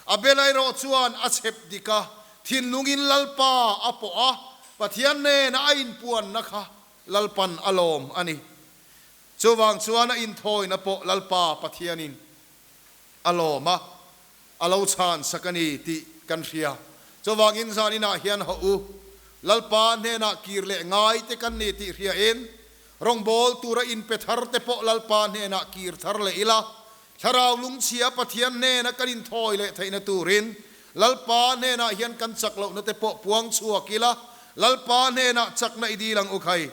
Abel erawh chuan a chhep dik a, thinlungin Lalpa a pawh a, Pathian nena a inpuanna kha Lalpan a lawm a ni. Chuvang chuan a inthawina pawh Lalpa Pathianin a lawm a, a lo chhan sak a ni tih kan hria. Chuvangin zaninah hian hawh u, Lalpa hnenah kir leh ngai te kan ni tih hriain, rawngbâwl tura inpe thar te pawh Lalpa hnenah kir thar leh ila, Thlarau lungchhia Pathian hnena kan inthawi leh theihna turin Lalpa hnenah hian kan chak lohna te pawh puang chhuak ila, Lalpa hnenah chakna i dil ang u khai.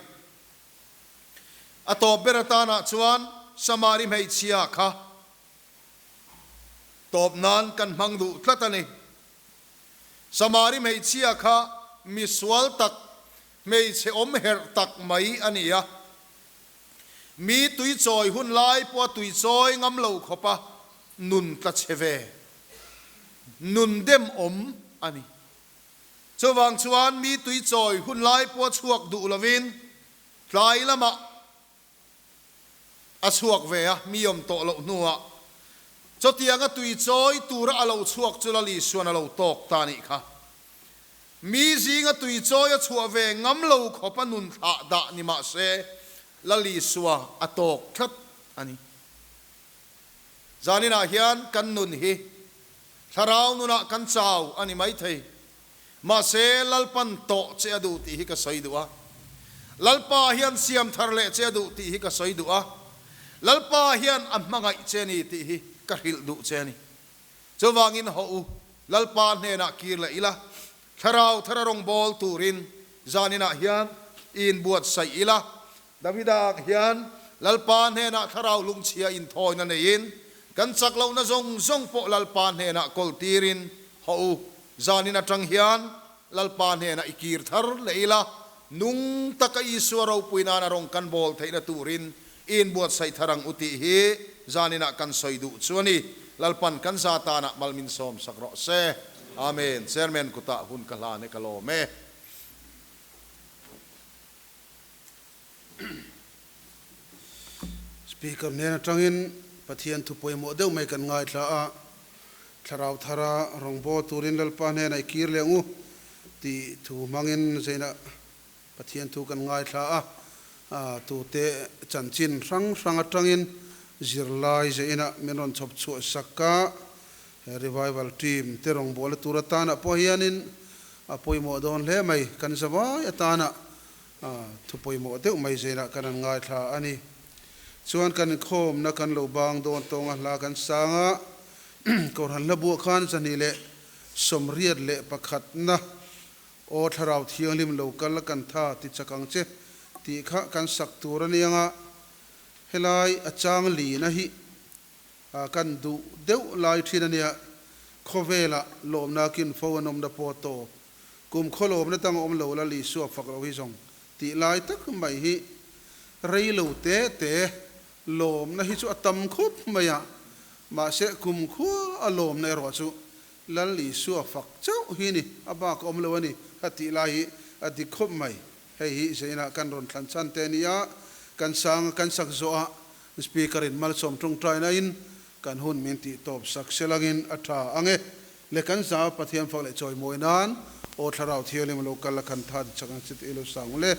A tawp ber atanah chuan Samari hmeichhia kha tawp nan kan hmang duh tlat a ni. Samari hmeichhia kha misual tak, hmeichhe awm herh tak mai a ni a. Mi tuichawi hun lai pawha tuichawi ngam lo khawpa nun tla chhe ve, nun dem awm a ni. Chuvang chuan mi tuichawi hun lai pawha chhuak duh lovin tlai lamah a chhuak ve a, mi awm tawh loh hnuah chutianga tuichawi tura a lo chhuak chu Lali Suan a lo tawk ta a nih kha. Mi zinga tuichawi a chhuah ve ngam lo khawp a nun thlah dah ni mah se, Lali Sua a tawk tlat a ni. Zaninah hian kan nun hi thlarau nunah kan chau a ni maithei. Mahse, Lalpan tawh che a duh tih hi ka sawi duh a. Lalpa hian siam thar leh che a duh tih hi ka sawi duh a. Lalpa hian a hmangaih che a ni tih hi ka hrilh duh che a ni. Chuvangin hawh u, Lalpa hnenah kir leh ila, thlarau thara rawngbâwl turin zaninah hian i inbuatsaih ila, Davida ang hian Lalpa hnenah thlarau lungchhia inthawina neiin, kan chak lohna zawng zawng pawh Lalpa hnenah kawltirin hawh u, zanin atang hian Lalpa hnenah i kir thar leh ila, nung taka Isua ropui nana rawng kan bawl theihna turin i inbuatsaih thar ang u tih hi zaninah kan sawi duh chu a ni. Lalpan kan za tanah mal min sawm sak rawh se. Amen. Chairman kutah hun ka hlan e ka lawm e. Speaker hnen atangin Pathian thu pawimawh deuh mai kan ngaithla a, Thlarau thara rawngbâwl turin Lalpa hnenah i kir leh ang u tih thu hmangin zeinah Pathian thu kan ngaithla a, tute chanchin hrang hrang atangin zirlai zeinah min rawn chhawp chhuah sak a, he revival team te rawngbâwlna tur atanah pawh hianin a pawimawh dawn hle mai, kan zavai atanah Thu pawimawh deuh mai zêlah kan han ngaithla a ni. Chuan kan inkhawmna kan lo bang dawn tawng a hla kan sang a, Kohhran hla buah khan 281na Aw Thlarau Thianghlim lo kal a kan tha ti chak ang che tih kha kan sak tur a niang a, helai a chang lina hi kan duh deuh lai thin a nia, khawvelah lawmna kin fo an awmna pawh tawp Kum khawlawmna dang awm lo la Lisua fak lo hi zawng tih lai tak mai hi rei lo te te lawmna hi chu a tam khawp mai a, mahse kum khua a lawmna erawh chu Lal Isua fak chauh hi ni, a bak a awm lo a ni a tih lai hi a dik khawp mai. Hei hi zeinah kan rawn thlan chhan te a ni a, kan sang a kan sak zawh a Speaker in malsawm tawngtaina in kan hun min tih tawp sak selangin a tha ang e. Le kan za Pathian fak leh chawimawi nan Aw Thlarau Thianghlim lo kal a kan tha ti chak ang che tih i lo sang ule.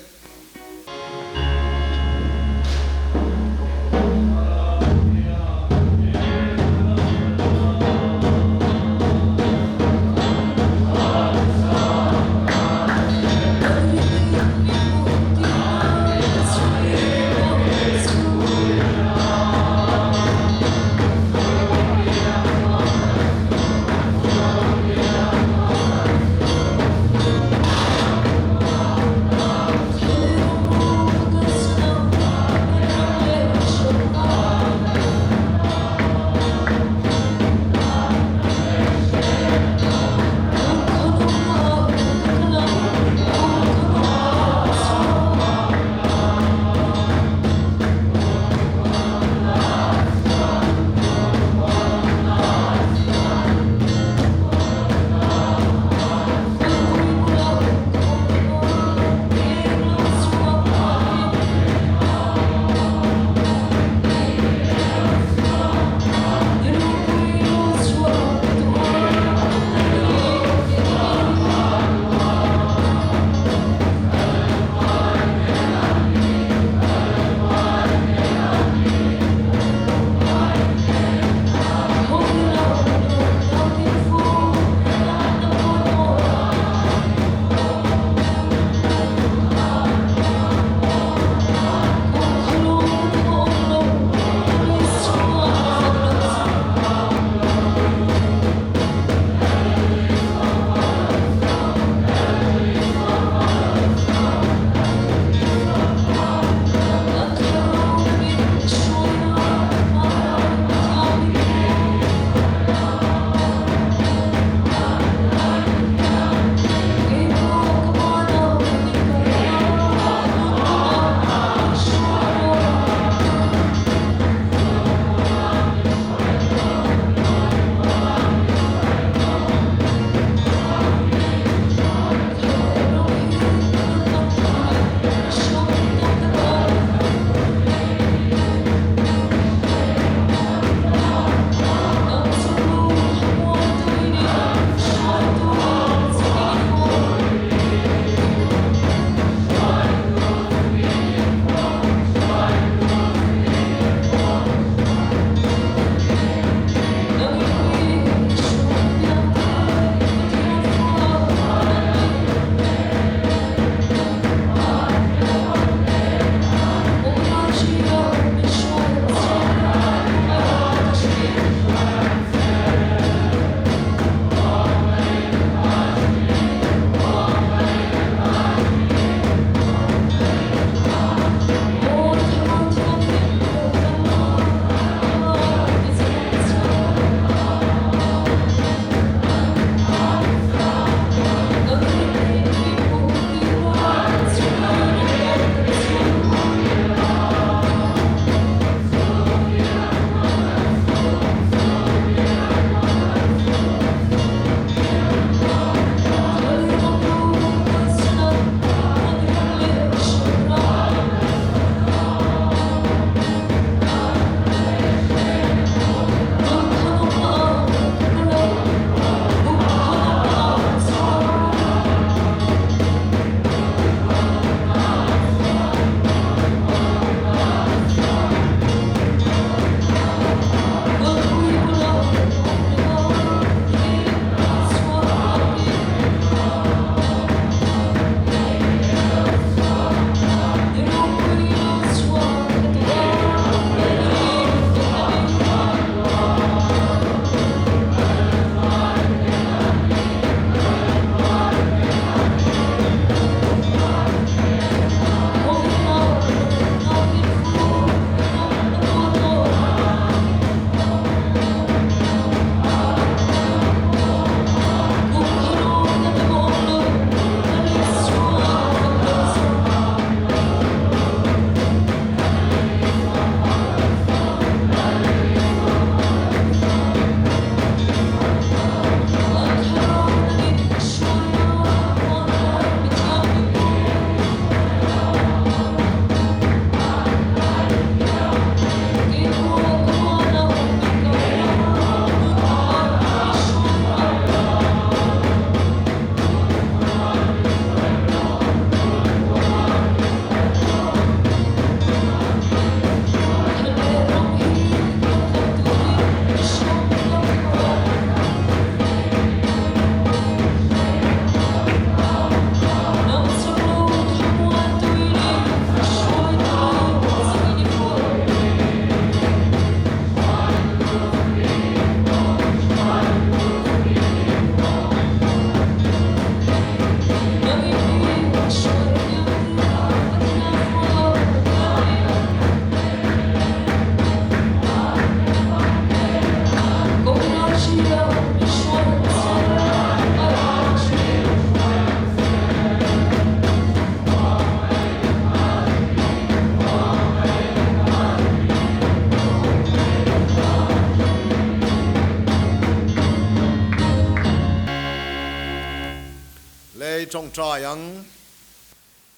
Tawngtai ang.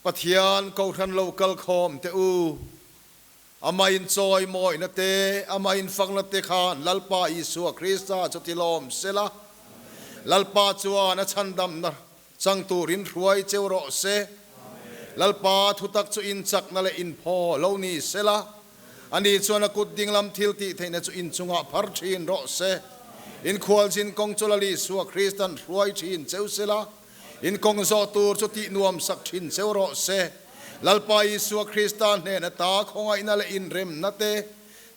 Pathian Kohhran lo kal khawm teh u. Amah in chawimawina te, Amah in fakna te khan Lalpa Isua Krista chu tilawm sela. Lalpa chuan a chhandamna chang turin hruai cheu rawh se. Lalpa thutak chu in chakna leh in phaw lo ni sela. Ani chuan a kut dinglam thil tih theihna chu in chungah phar thin rawh se. In khualzin kawng chu Lal Isua Kristan hruai thin cheu sela. In kawng zawh tur chu tih nuam sak thin cheu rawh se. Lalpa Isua Krista hnen ata khawngaihna leh inremna te,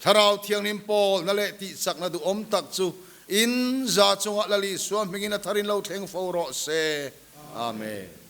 Thlarau Thianghlim pawlna leh tihchakna duhawm tak chu in za chungah Lal Isua hmingin a tharin lo thleng fo rawh se. Amen.